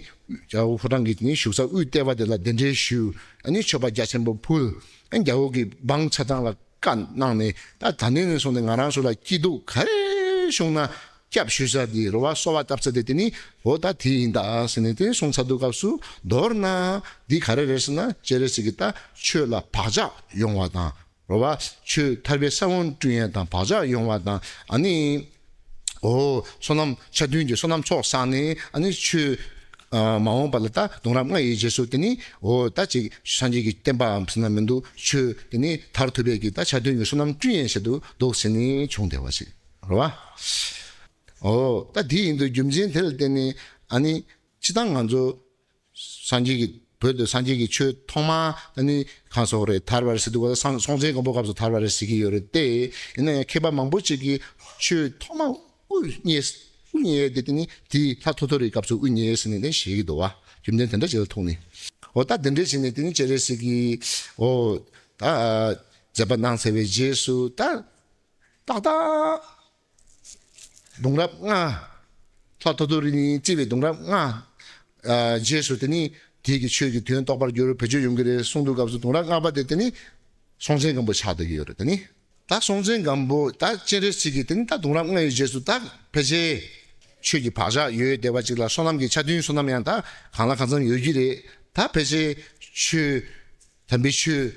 རྒྱལ་པོ་ཕོ་བྲང་གི་དེ་ནི་བཞུགས་ས་དབུས་ལྟེ་བ་དེ་ལ་གདན་འདྲེན་ཞུས། ཨ་ནི་མཆོད་པ་རྒྱ་ཆེན་པོ་ཕུལ། ཨ་ནི་རྒྱལ་པོ་གི་འབངས་ཆ་ཚང་ལ་བཀའ་གནང་ནས། ད་ད་ནས་ནས་བཟུང་ནས་ང་རང་ཚོ་ལ་སྐྱིད་སྡུག་ག་རེ་བྱུང་ན་སྐྱབས་ཞུ་ས་དེ། རེད་བ། གསོལ་བ་བཏབ་ས་དེ་དེ་ནི་འོ་ད་དེ་ཡིན་ད་ཟེར་ནས་དེ་གསུངས་ཚར་དུས་སྐབས་སུ། མདོར་ན་འདི་ག་རེ་རེད་ཟེར་ན། སྤྱན་རས་གཟིགས་ཀྱིས་ད་ཆོས་ལ་བག་ཆགས་ཡོང་བ་དང་། རེད་བ། ཆོས་ཐར་པའི་ས་བོན་བསྐྲུན་ཡས་དང་བག་ཆགས་ཡོང་བ་དང་། ཨ་ནི་འོ་བསོད་ནམས་ཆ་མཐུན་གྱི་བསོད་ནམས་ཚོགས་བསགས་ནས། ཨ་ནི་ཆོས་ཨ་མ་འོངས་པ་ལ་ད་གདུང་རབས་ལྔ་ཡི་རྗེས་སུ་དེ་ནི་འོ་ད་ཅིག་སངས་རྒྱས་ཀྱི་བསྟན་པའམ་ཟེར་ན་མི་འདུག་ཆོས་དེ་ནི་དར་ཐུབ་པའི་གི་ད་ཆ་མཐུན་གྱི་བསོད་ནམས་བསྐྲུན་ཡས་ཆེད་དུ་འདུག་ཟེར་ནས་བྱུང་བསྡད་པ་ཞིག་རེད་བ། འོ་ད་དེ་ཡིན་དུས་རྒྱུ་མཚན་དེ་ལ་བརྟེན་ནས་ཨ་ནི་སྤྱིར་བཏང་ང་ཚོ་སངས་རྒྱས་ཀྱི་བོད་དུ་སངས་རྒྱས་ཀྱི་ཆོས་ཐོག་མ་ཨ་ནི་གང་ཟེར་རེད། དར་བ་རེད་ཟེར་དུས་སྐབས་སུ་སྲོང་སྲོང་བཙན་སྒམ་པོའི་སྐབས་སུ་དར་བ་རེད་ཟེར་གྱི་ཡོད་རེད་དེ། ཡིན་ན་ཡང་མཁས་པ་མང་པོ་ཅིག་གིས་ཆོས་ཐོག་མ་དབུ་བརྙེས་དབུ་བརྙེས་དེ་དེ་ནི་དེ་ལྷ་ཐོ་ཐོ་རིའི་སྐབས་སུ་དབུ་བརྙེས་ཟེར་ནས་ནི་བཤད་ཀྱི་འདུག་བ། རྒྱུ་མཚན་དེ་འདྲ་ཅིག་ལ་ཐུག་ནས། འོ་ད་དེ་འདྲ་བྱས་ནས་དེ་ནི་སྤྱན་རས་གཟིགས་ཀྱིས་འོ་ད་མཛད་པ་གནང་ཚར་བའི་རྗེས་སུ་ད། ཏག་ཏག་གདུང་རབས་ལྔ། ལྷ་ཐོ་ཐོ་རི་ནས་བརྩིས་པའི་གདུང་རབས་ལྔ། ཨ་རྗེས་སུ་དེ་ནི་དེ་གི་ཆོས་ཀྱི་དོན་རྟོགས་པར་འགྱུར། བེད་སྤྱོད་ཡོང་གི་རེད་གསུངས་དུས་སྐབས་སུ། གདུང་རབས་ལྔ་པ་དེ་དེ་ནི་སྲོང་བཙན་སྒམ་པོ་ཆགས་བསྡད་ཀྱི་ཡོད་རེད། དེ་ནི་ད་སྲོང་བཙན་སྒམ་པོ་ད་སྤྱན་རས་གཟིགས་ཀྱིས་དེ་ནི་ད་གདུང་རབས་ལྔ་ཡི་རྗེས་སུ་ད་ཕལ་ཆེར་ཆོས་ཀྱི་བག་ཆགས་ཡོད་བསྡད་པ་ཅིག་ལ། བསོད་ནམས་ཀྱི་ཆ་མཐུན་བསོད་ནམས་ཡང་ད་གང་ལ་གང་འཚམ་ཡོད་ཀྱི་རེད། ད་ཕལ་ཆེར་ཆོས་དམ་པའི་ཆོས།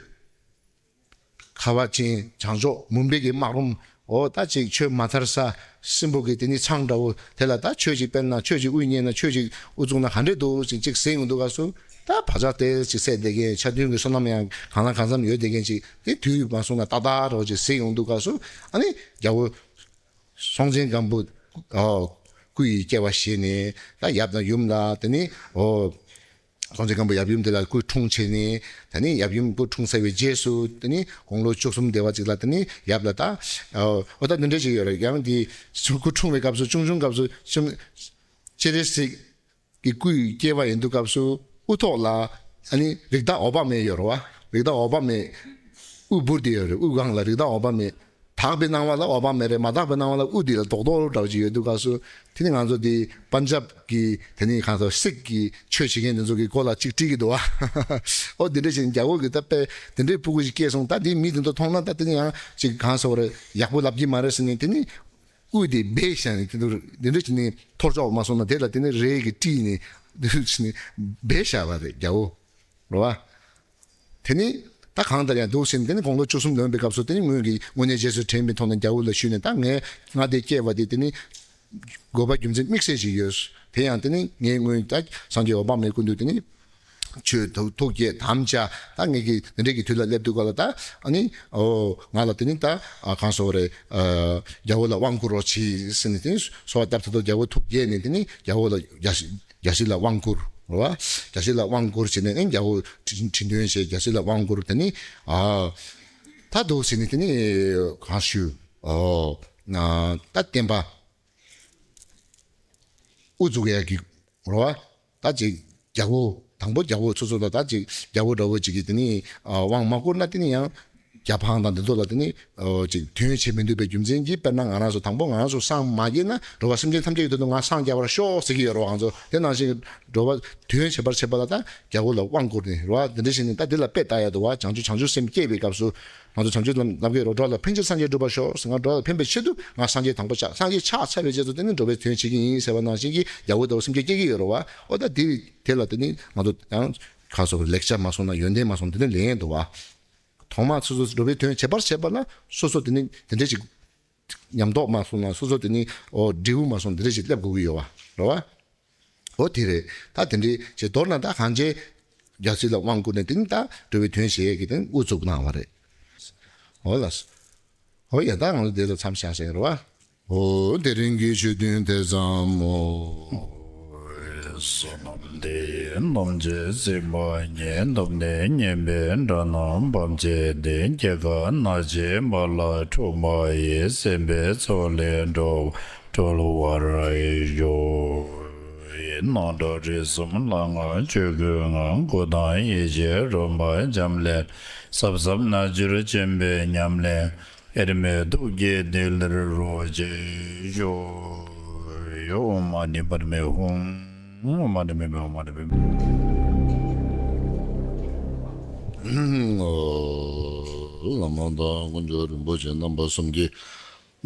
ཁ་བ་ཅན་བྱང་ཕྱོགས་མུན་པའི་གི་སྨག་རུམ། འོ་ད་ཅིག་ཆོས་མ་ཐར་ས་སྲིན་པོ་གི་དེ་ནི་ཚང་འདྲ་བོ་དེ་ལ་ད་ཆོས་ཅིག་སྤེལ་ན། ཆོས་ཅིག་དབུ་བརྙེས་ན། ཆོས་ཅིག་དབུ་བཙུགས་ན་ག་འདྲས་འདུག་ཅིག་ཅིག་ཟེར་ཡོང་དུས་སྐབས་སུ། ད་བག་ཆགས་དེ་ཅིག་སད་བསྡད་མཁན། ཆ་མཐུན་གྱི་བསོད་ནམས་ཡང་གང་ལ་གང་འཚམ་ཡོད་བསྡད་མཁན་ཅིག་དེ་དུས་མ་སོང་ན་ཏག་ཏག་འདྲ་བོ་ཅིག་ཟེར་ཡོང་དུས་སྐབས་སུ། ཨ་ནི་རྒྱལ་པོ་སྲོང་བཙན་སྒམ་པོ་ཨོ་སྐུ་ཡི་སྐྱེ་བ་བཞེས་ནས། ད་ཡབ་དང་ཡུམ་ལ་དེ་ནི་འོ། སྲོང་བཙན་སྒམ་པོ་ཡབ་ཡུམ་དེ་ལ་སྐུ་འཁྲུངས་བྱས་ནས། དེ་ནས་ཡབ་ཡུམ་སྐུ་འཁྲུངས་ཚར་བའི་རྗེས་སུ་དེ་ནས་དགུང་ལོ་བཅུ་གསུམ་དེ་བ་ཅིག་ལ་དེ་ནས་ཡབ་ལ་ད་འོ་ད་འདི་འདྲ་ཅིག་ཡོད་རེད། ཡང་དེ་སྐུ་འཁྲུངས་པའི་སྐབས་སུ་ཆུང་ཆུང་སྐབས་སུ་སྤྱན་རས་གཟིགས་ཀྱི་སྐུ་ཡི་སྐྱེ་བ་ཡིན་དུས་སྐབས་སུ་དབུ་ཐོག་ལ་ཨ་ནི་རིགས་བདག་འོད་དཔག་མེད་ཡོད་རེད་བ། རིགས་བདག་འོད་དཔག་མེད་དབུ་འབུར་དེ་ཡོད་རེད། དབུ་སྒང་ལ་རིགས་བདག་འོད་དཔག་མེད། དག་པའི་སྣང་བ་ལ་འོད་དཔག་མེད་རེད། མ་དག་པའི་སྣང་བ་ལ་དབུ་དེ་ལ་རྡོག་རྡོག་འདྲ་བོ་ཅིག་ཡོད་དུས་སྐབས་སུ། དེ་ནི་ང་ཚོ་དེ་པན་ཇབ་ཀྱི་དེ་ནི་གང་ཟེར་སིག་གི་ཆོས་བྱེད་མཁན་དེ་ཚོ་གི་མགོ་ལ་ཅིག་དཀྲིས་ཀྱི་འདུག་བ། ཨོ་དེ་འདྲ་བྱས་ནས་རྒྱལ་པོ་གི་ད་དཔེ་དེ་འདྲའི་སྤུ་གུ་ཞིག་སྐྱེས་སོང་། ད་དེ་མི་དེ་ཚོ་མཐོང་ན་ད་དེ་ནི་ཡང་ཅིག་གང་ཟེར་བ་རེད། ཡག་པོ་ལབ་ཀྱི་མ་རེད་ཟེར་ནས། དེ་ནི་དབུ་དེ་སྦས་བཞག་ནས། དེ་ཚོ་དེ་འདྲ་བྱས་ནས་འཐོར་ཆོག་མ་སོང་ན་དེ་ལ་དེ་ནི་རས་ཀྱིས་དཀྲིས་ནས་དེ་འདྲ་བྱས་ནས་སྦས་བཞག་པ་རེད་རྒྱལ་པོ། རེད་བ། དེ་ནི་ད་གང་ལྟར་ཡང་འདུག་ཟེར་ནས། དེ་ནི་དགུང་ལོ་བཅུ་གསུམ་ལོན་པའི་སྐབས་སུ་དེ་ནི་སྔོན་གྱི་དངོས་གནས་རྗེས་སུ་དྲན་པའི་ཐོག་ནས་རྒྱལ་པོ་ལ་ཞུས་ནས། ད་ངས་ང་དེ་སྐྱེས་པ་དེ་དེ་ནི་དགོས་པ་རྒྱུ་མཚན་དམིགས་བསལ་ཞིག་ཡོད། དེ་ཡང་དེ་ནི་ངས་སྔོན་ད་སངས་རྒྱས་འོད་དཔག་མེད་སྐུ་མདུན་དེ་ནི་ཆོས་ཐུགས་ཐུགས་བསྐྱེད་དམ་བཅའ། ད་ངས་ཀྱི་དེ་འདྲས་ཀྱི་དུས་ལ་སླེབས་དུས་སྐབས་ལ། ད་ཨ་ནི་ཨོ་ང་ལ་དེ་ནི་ད་ཨ་གང་ཟེར་བ་རེད། ཨ་རྒྱལ་པོ་ལ་དབང་བསྐུར་རོགས་གྱིས་ཟེར་ནས། དེ་ནི་གསོལ་བ་བཏབ་ཚར་དུས་རྒྱལ་པོ་ཐུགས་དགྱེས་ནས། དེ་ནི་རྒྱལ་པོ་ལ་རྒྱལ་སྲིད་རྒྱལ་སྲིད་ལ་དབང་བསྐུར་རོ། རྒྱལ་སྲིད་ལ་དབང་བསྐུར་བྱས་ནས་ནི་རྒྱལ་པོ་ཁྲི་ཁྲི་འདོན་བྱས། རྒྱལ་སྲིད་ལ་དབང་བསྐུར། དེ་ནི་ཨ་ད་འདུག་ཟེར་ནས་དེ་ནི་གང་ཞུ། ཨོ་ད་བསྟན་པ་དབུ་འཛུགས་ཡག་གི་རོ། ད་ཅིག་རྒྱལ་པོ་དང་པོ་རྒྱལ་པོ་ཚོ་ཚོ་ལ་ད་ཅིག་རྒྱལ་པོ་འདྲ་བོ་ཅིག་གིས་དེ་ནི་ཨ་དབང་མ་བསྐུར་ན་དེ་ནི་ཡང་ རྒྱབ་འཕང་དང་འདི་ཚོ་ལ་དེ་ནི་ཨོ་ཅིག་དོན་བྱེད་མི་འདོད་པའི་རྒྱུ་མཚན་གྱིས། དཔེར་ན་ང་རང་ཚོ་དང་པོ་ང་རང་ཚོ་སངས་མ་རྒྱས་ན་འགྲོ་བ་སེམས་ཅན་ཐམས་ཅད་ཀྱི་དོན་དུ་ང་སངས་རྒྱ་བར་ཤོག་ཟེར་གྱི་ཡོད་རེད་བ། ང་ཚོ་དེ་ནང་བཞིན་འགྲོ་བ་དོན་བྱེད་པར་བྱེད་པ་ལ་ད་རྒྱལ་པོ་ལ་དབང་བསྐུར་ནས་རེད་བ། འདི་འདྲ་བྱས་ནས་ད་འདི་ལ་དཔེ་ལྟ་ཡ་འདུག་བ། བྱང་ཆུབ་བྱང་ཆུབ་སེམས་བསྐྱེད་པའི་སྐབས་སུ་ང་ཚོ་བྱང་ཆུབ་ལམ་ལམ་གྱི་རོ་བྲག་ལ་ཕན་ཕྱིར་སངས་རྒྱས་འགྲུབ་པར་ཤོག་ཟེར། ང་འགྲོ་བ་ལ་ཕན་པའི་ཆེད་དུ་ང་སངས་རྒྱས་དང་པོ་ཆགས། སངས་རྒྱས་ཆགས་ཚར་བའི་རྗེས་སུ་དེ་ནི་འགྲོ་བའི་དོན་བྱེད་ཀྱི་ཡིན་ཟེར་བ་ནང་བཞིན་གྱི་རྒྱལ་པོ་ལྟ་བུ་སེམས་བསྐྱེད་སྐྱེ་གི་ཡོད་རེད་བ། ཨོ་ད་དེ་དེ་ལ་དེ་ནི་ང་ཚོ་ཡང་ཁ་སོགས་ལེགས་ཆ་མ་སོང་ན་ཡོན་ཏན་མ་སོང་ན་དེ་ནི་ལན་འདུག་བ། ཐོག་མར་སོ་སོ་འགྲོ་བའི་དོན་བྱེད་པར་བྱེད་པ་ལ་སོ་སོ་དེ་ནི་དེ་འདྲ་ཞིག་ཉམས་རྟོགས་མ་སོང་ན། སོ་སོ་དེ་ནི་ཨོ་འབྲས་བུ་མ་སོང་དེ་འདྲ་ཞིག་སླེབས་དགོས་ཀྱི་ཡོད་བ་རེད་བ། ཨོ་དེ་རེད། ད་དེ་འདྲའི་བྱས་མདོར་ན་ད་གང་བྱས་རྒྱལ་སྲིད་ལ་དབང་བསྐུར་ནས་དེ་ནི་ད་འགྲོ་བའི་དོན་བྱེད་ཡས་ཀྱི་དེ་ནི་དབུ་བཙུགས་གནང་བ་རེད། ཨོ་ལགས་སོ། ཨོ་ཡ་ད་ང་ཚོ་དེ་ལ་མཚམས་བཞག་ཟེར་རེད་བ། ཨོ་དེ་རིང་གི་ཆོས་ཐུན་དེ་ཙམ་མོ། བསོད་ནམས་འདི་ཡིས་ཐམས་ཅད་གཟིགས་པ་ཉིད། ཐོབ་ནས་ཉེས་པའི་དགྲ་རྣམས་ཕམ་བྱས་ཏེ། སྐྱེ་རྒ་ན་འཆིའི་རྦ་རླབས་འཁྲུགས་པ་ཡི། སྲིད་པའི་མཚོ་ལས་འགྲོ་སྒྲོལ་བར་ཤོག། ཡེ་ནས་ཏཱ་རེ་ཟུམ་ལྷ་ང་ཆོས་གོས་ལྔ། སྐུ་དང་ཡེ་ཤེས་རོལ་པ་འབྱམས་ཀླས། ཟབ་ཟབ་རྣལ་འབྱོར་ཆེན་པོའི་ཉམས་ལེན། དབྱེར་མེད་ཐུགས་ཀྱི་ཐིག་ལེར་རོ་གཅིག་ཤོག། ཨོཾ་མ་ཎི་པདྨེ་ཧཱུྃ། ཨོཾ་མ་ཎི་པདྨེ་ཧཱུྃ། མ་ཎི་པདྨེ། བླ་མ་དང་དཀོན་མཆོག་རིན་པོ་ཆེ་རྣམ་པ་གསུམ་གྱིས་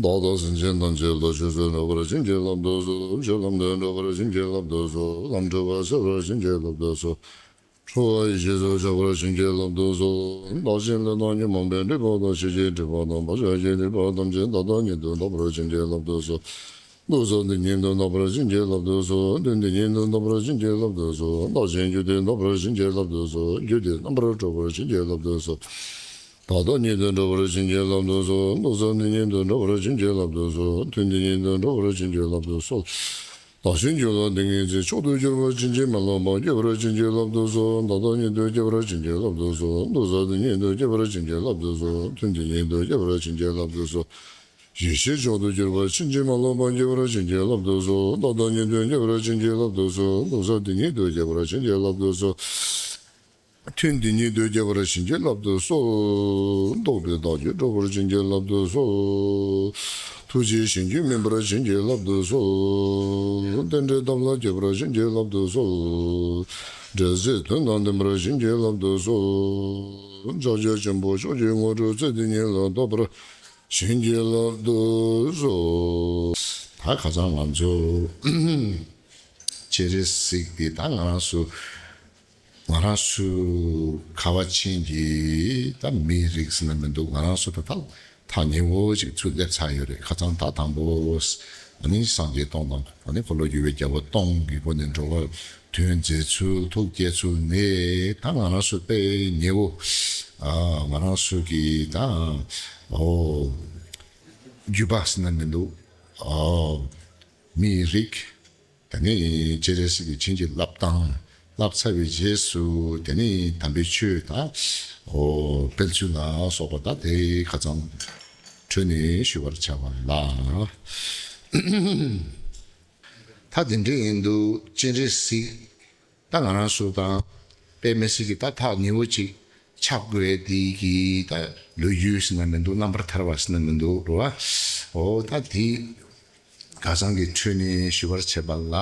བདག་དང་སེམས་ཅན་ཐམས་ཅད་ལ་ཆོས་སུ་འགྲོ་བར་བྱིན་གྱིས་བརླབ་ཏུ་གསོལ། ཆོས་ལམ་དུ་འགྲོ་བར་བྱིན་གྱིས་བརླབ་ཏུ་གསོལ། ལམ་འཁྲུལ་པ་སེལ་བར་བྱིན་གྱིས་བརླབ་ཏུ་གསོལ། འཁྲུལ་པ་ཡེ་ཤེས་སུ་འཆར་བར་བྱིན་གྱིས་བརླབ་ཏུ་གསོལ། བདག་གཞན་ལས་ལྷག་ཉོན་མོངས་པའི་སྒྲིབ་པ་དང་། ཕྱི་ཕྱིའི་སྒྲིབ་པ་དང་། བག་ཆགས་ཀྱི་སྒྲིབ་པ་ཐམས་ཅད་ད་ལྟ་ཉིད་དུ་དག་པར་བྱིན་གྱིས་བརླབ་ཏུ་གསོལ། འདུག་ས་འདི་ཉིད་དུ་དག་པར་བྱིན་གྱིས་བརླབ་ཏུ་གསོལ། དོན་འདི་ཉིད་དུ་དག་པར་བྱིན་གྱིས་བརླབ་ཏུ་གསོལ། བདག་གཞན་རྒྱུད་དེ་དག་པར་བྱིན་གྱིས་བརླབ་ཏུ་གསོལ། རྒྱུད་དེ་རྣམ་པར་གྲོལ་བར་བྱིན་གྱིས་བརླབ་ཏུ་གསོལ། ད་ལྟ་ཉིད་དུ་འགྲོ་བར་བྱིན་གྱིས་བརླབ་ཏུ་གསོལ། འདུག་ས་འདི་ཉིད་དུ་འགྲོ་བར་བྱིན་གྱིས་བརླབ་ཏུ་གསོལ། དོན་འདི་ཉིད་དུ་འགྲོ་བར་བྱིན་གྱིས་བརླབ་ཏུ་གསོལ། བདག་གཞན་རྒྱུད་ལ་ཏིང་ངེ་འཛིན་མཆོག་ཏུ་གྱུར་པ་ཕྱིན་ཅི་མ་ལོག་པ་སྐྱེ་བར་བྱིན་གྱིས་བརླབ་ཏུ་གསོལ། ད་ལྟ་ཉིད་དུ་སྐྱེ་བར་བྱིན་གྱིས་བརླབ་ཏུ་གསོལ། འདུག་ས་འདི་ཉིད་དུ་སྐྱེ་བར་བྱིན་གྱིས་བརླབ་ཏུ་གསོལ། དོན་འདི་ཉིད་དུ་སྐྱེ་བར་བྱིན་གྱིས་བརླབ་ཏུ་གསོལ། ཡེ་ཤེས་མཆོག་ཏུ་གྱུར་པ་ཕྱིན་ཅི་མ་ལོག་པ་སྐྱེ་བར་བྱིན་གྱིས་བརླབ་ཏུ་གསོལ། ད་ལྟ་ཉིད་དུ་སྐྱེ་བར་བྱིན་གྱིས་བརླབ་ཏུ་གསོལ། འདུག་ས་འདི་ཉིད་དུ་སྐྱེ་བར་བྱིན་གྱིས་བརླབ་ཏུ་གསོལ། དོན་འདི་ཉིད་དུ་སྐྱེ་བར་བྱིན་གྱིས་བརླབ་ཏུ་གསོལ། རྟོགས་པའི་བདག་རྒྱུད་སྒྲོལ་བར་བྱིན་གྱིས་བརླབ་ཏུ་གསོལ། ཐུགས་རྗེའི་ཞིང་རྒྱུད་སྨིན་པར་བྱིན་གྱིས་བརླབ་ཏུ་གསོལ། རྟེན་འབྲེལ་ཐབས་ལ་མཁས་པར་བྱིན་གྱིས་བརླབ་ཏུ་གསོལ། འབྲེལ་ཚད་དོན་དང་ལྡན་པར་བྱིན་གྱིས་བརླབ་ཏུ་གསོལ། ཕྱག་རྒྱ་ཆེན་པོ་མཆོག་གི་དངོས་གྲུབ་ཚེ་འདི་ཉིད་ལ་ཐོབ་པར་བྱིན་གྱིས་བརླབ་ཏུ་གསོལ། ད་ཁ་སང་ང་ཚོ་སྤྱན་རས་གཟིགས་འདི་ད་ང་རང་ཚོ་ང་རང་ཚོ་ཁ་བ་ཅན་གྱི་ད་མིའི་རིགས་ཟེར་ན་མི་འདུག་ང་རང་ཚོ་ད་ད་ཐག་ཉེ་བོ་ཅིག་ཚུར་སླེབས་ཚར་ཡོད་རེད། ཁ་སང་ད་དང་པོ་ཨ་ནི་སངས་རྒྱས་སྟོང་དང་ཨ་ནི་འཁོར་ལོ་སྒྱུར་བའི་རྒྱལ་པོ་སྟོང་གི་སྒོ་ནས་འགྲོ་བ་དོན་མཛད་ཚུལ་ཐུགས་བསྐྱེད་ཚུལ་ནས་ད་ང་རང་ཚོ་དཔེ་ཉེ་བོ་ཨ་ང་རང་ཚོ་གི་ད་ཨོ་རྒྱུད་པ་ཟེར་ན་མི་འདུག་ཨོ་མིའི་རིགས། དེ་ནས་སྤྱན་རས་གཟིགས་ཀྱིས་བྱིན་གྱིས་བརླབས་དང་བརླབས་ཚར་བའི་རྗེས་སུ་དེ་ནས་དམ་པའི་ཆོས་དང་ཨོ་སྤེལ་ཚུལ་ལ་སོགས་པ་ད་དེ་ཁ་སང་འཕྲོས་ནས་ཞུ་བར་བྱ་བ་ལ། ད་དེ་འདྲ་ཡིན་དུས་སྤྱན་རས་གཟིགས་ད་ང་རང་ཚོ་དང་དཔེ་མི་སྲིད་ཀྱི་ད་ཐག་ཉེ་བོ་ཅིག་ཆགས་དགོས་དེ་གི་ད་ལོ་རྒྱུས་ཟེར་ན་མི་འདུག་རྣམ་པར་ཐར་བ་ཟེར་ན་མི་འདུག་རེད་བ། ཨོ་ད་དེ་ཁ་སང་གི་འཕྲོས་ནས་ཞུ་བར་བྱེད་པ་ལ།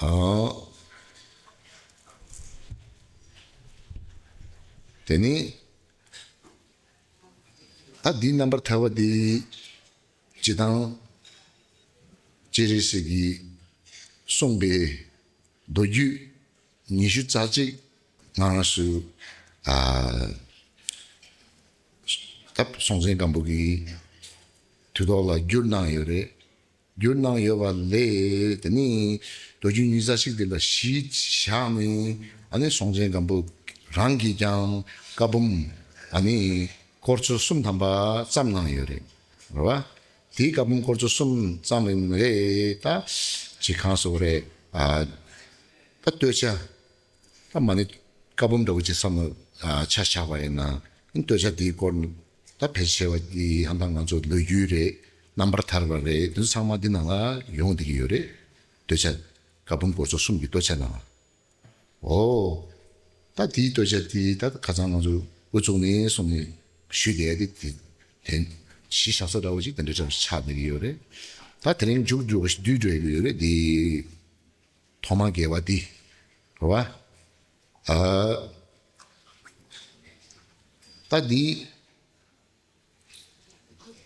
ཨ། དེ་ནི་ད་འདིའི་རྣམ་པར་ཐར་བ་འདི་སྤྱིར་བཏང་སྤྱན་རས་གཟིགས་ཀྱིས་གསུངས་པའི་མདོ་རྒྱུད་ཉི་ཤུ་རྩ་གཅིག་ང་རང་ཚོས་ཨ་ད་སྲོང་བཙན་སྒམ་པོ་གི་དུས་ཐོག་ལ་བསྒྱུར་གནང་ཡོད་རེད། བསྒྱུར་གནང་ཡོད་པ་ལས་དེ་ནི་མདོ་རྒྱུད་ཉི་ཤུ་རྩ་གཅིག་དེ་ལ་གཞི་བཞག་ནས་ཨ་ནི་སྲོང་བཙན་སྒམ་པོ་རང་གིས་ཀྱང་བཀའ་འབུམ་ཨ་ནི་སྐོར་ཚོ་གསུམ་ཐམ་པ་བརྩམས་གནང་ཡོད་རེད། རེད་བ། དེའི་བཀའ་འབུམ་སྐོར་ཚོ་གསུམ་བརྩམས་ཡིན་རེད། ད་ཅི་གང་སོགས་རེད། ཨ་ད་སྟོད་ཆ། ད་མ་ཎི་བཀའ་འབུམ་འདྲ་བོ་ཅིག་བསམ་བློ་ཨ་ཆ་བཞག་པ་ཡིན་ན་སྟོད་ཆ་དེའི་སྐོར་ད་ཕལ་ཆེ་བ་དེ་ཡང་ད་ང་ཚོ་ལོ་རྒྱུས་རེད། རྣམ་པར་ཐར་བ་རེད། དེ་ཚོ་ཚང་མ་འདི་ནང་ལ་ཡོང་བསྡད་ཀྱི་ཡོད་རེད། སྟོད་ཆ་བཀའ་འབུམ་སྐོར་ཚོ་གསུམ་གྱི་སྟོད་ཆ་ནང་ལ། ཨོ། ད་དེའི་སྟོད་ཆ་དེ་ད་ཁ་སང་ང་ཚོ་ དབུ་བཙུགས་ནས་སོང་ནས་ཞུས་བསྡད་དེ་དེ་དེ་གཞི་བཞག་ས་འདྲ་བོ་ཅིག་དེ་འདྲ་ཆགས་བསྡད་ཀྱི་ཡོད་རེད། ད་དེ་རིང་མཇུག་བསྡུ་བསྡུས་འགྲོ་ཡི་ཡོད་རེད་དེ། ཐོག་མ་དགེ་བ་འདི་རེད་བ། ཨ། ད་འདི་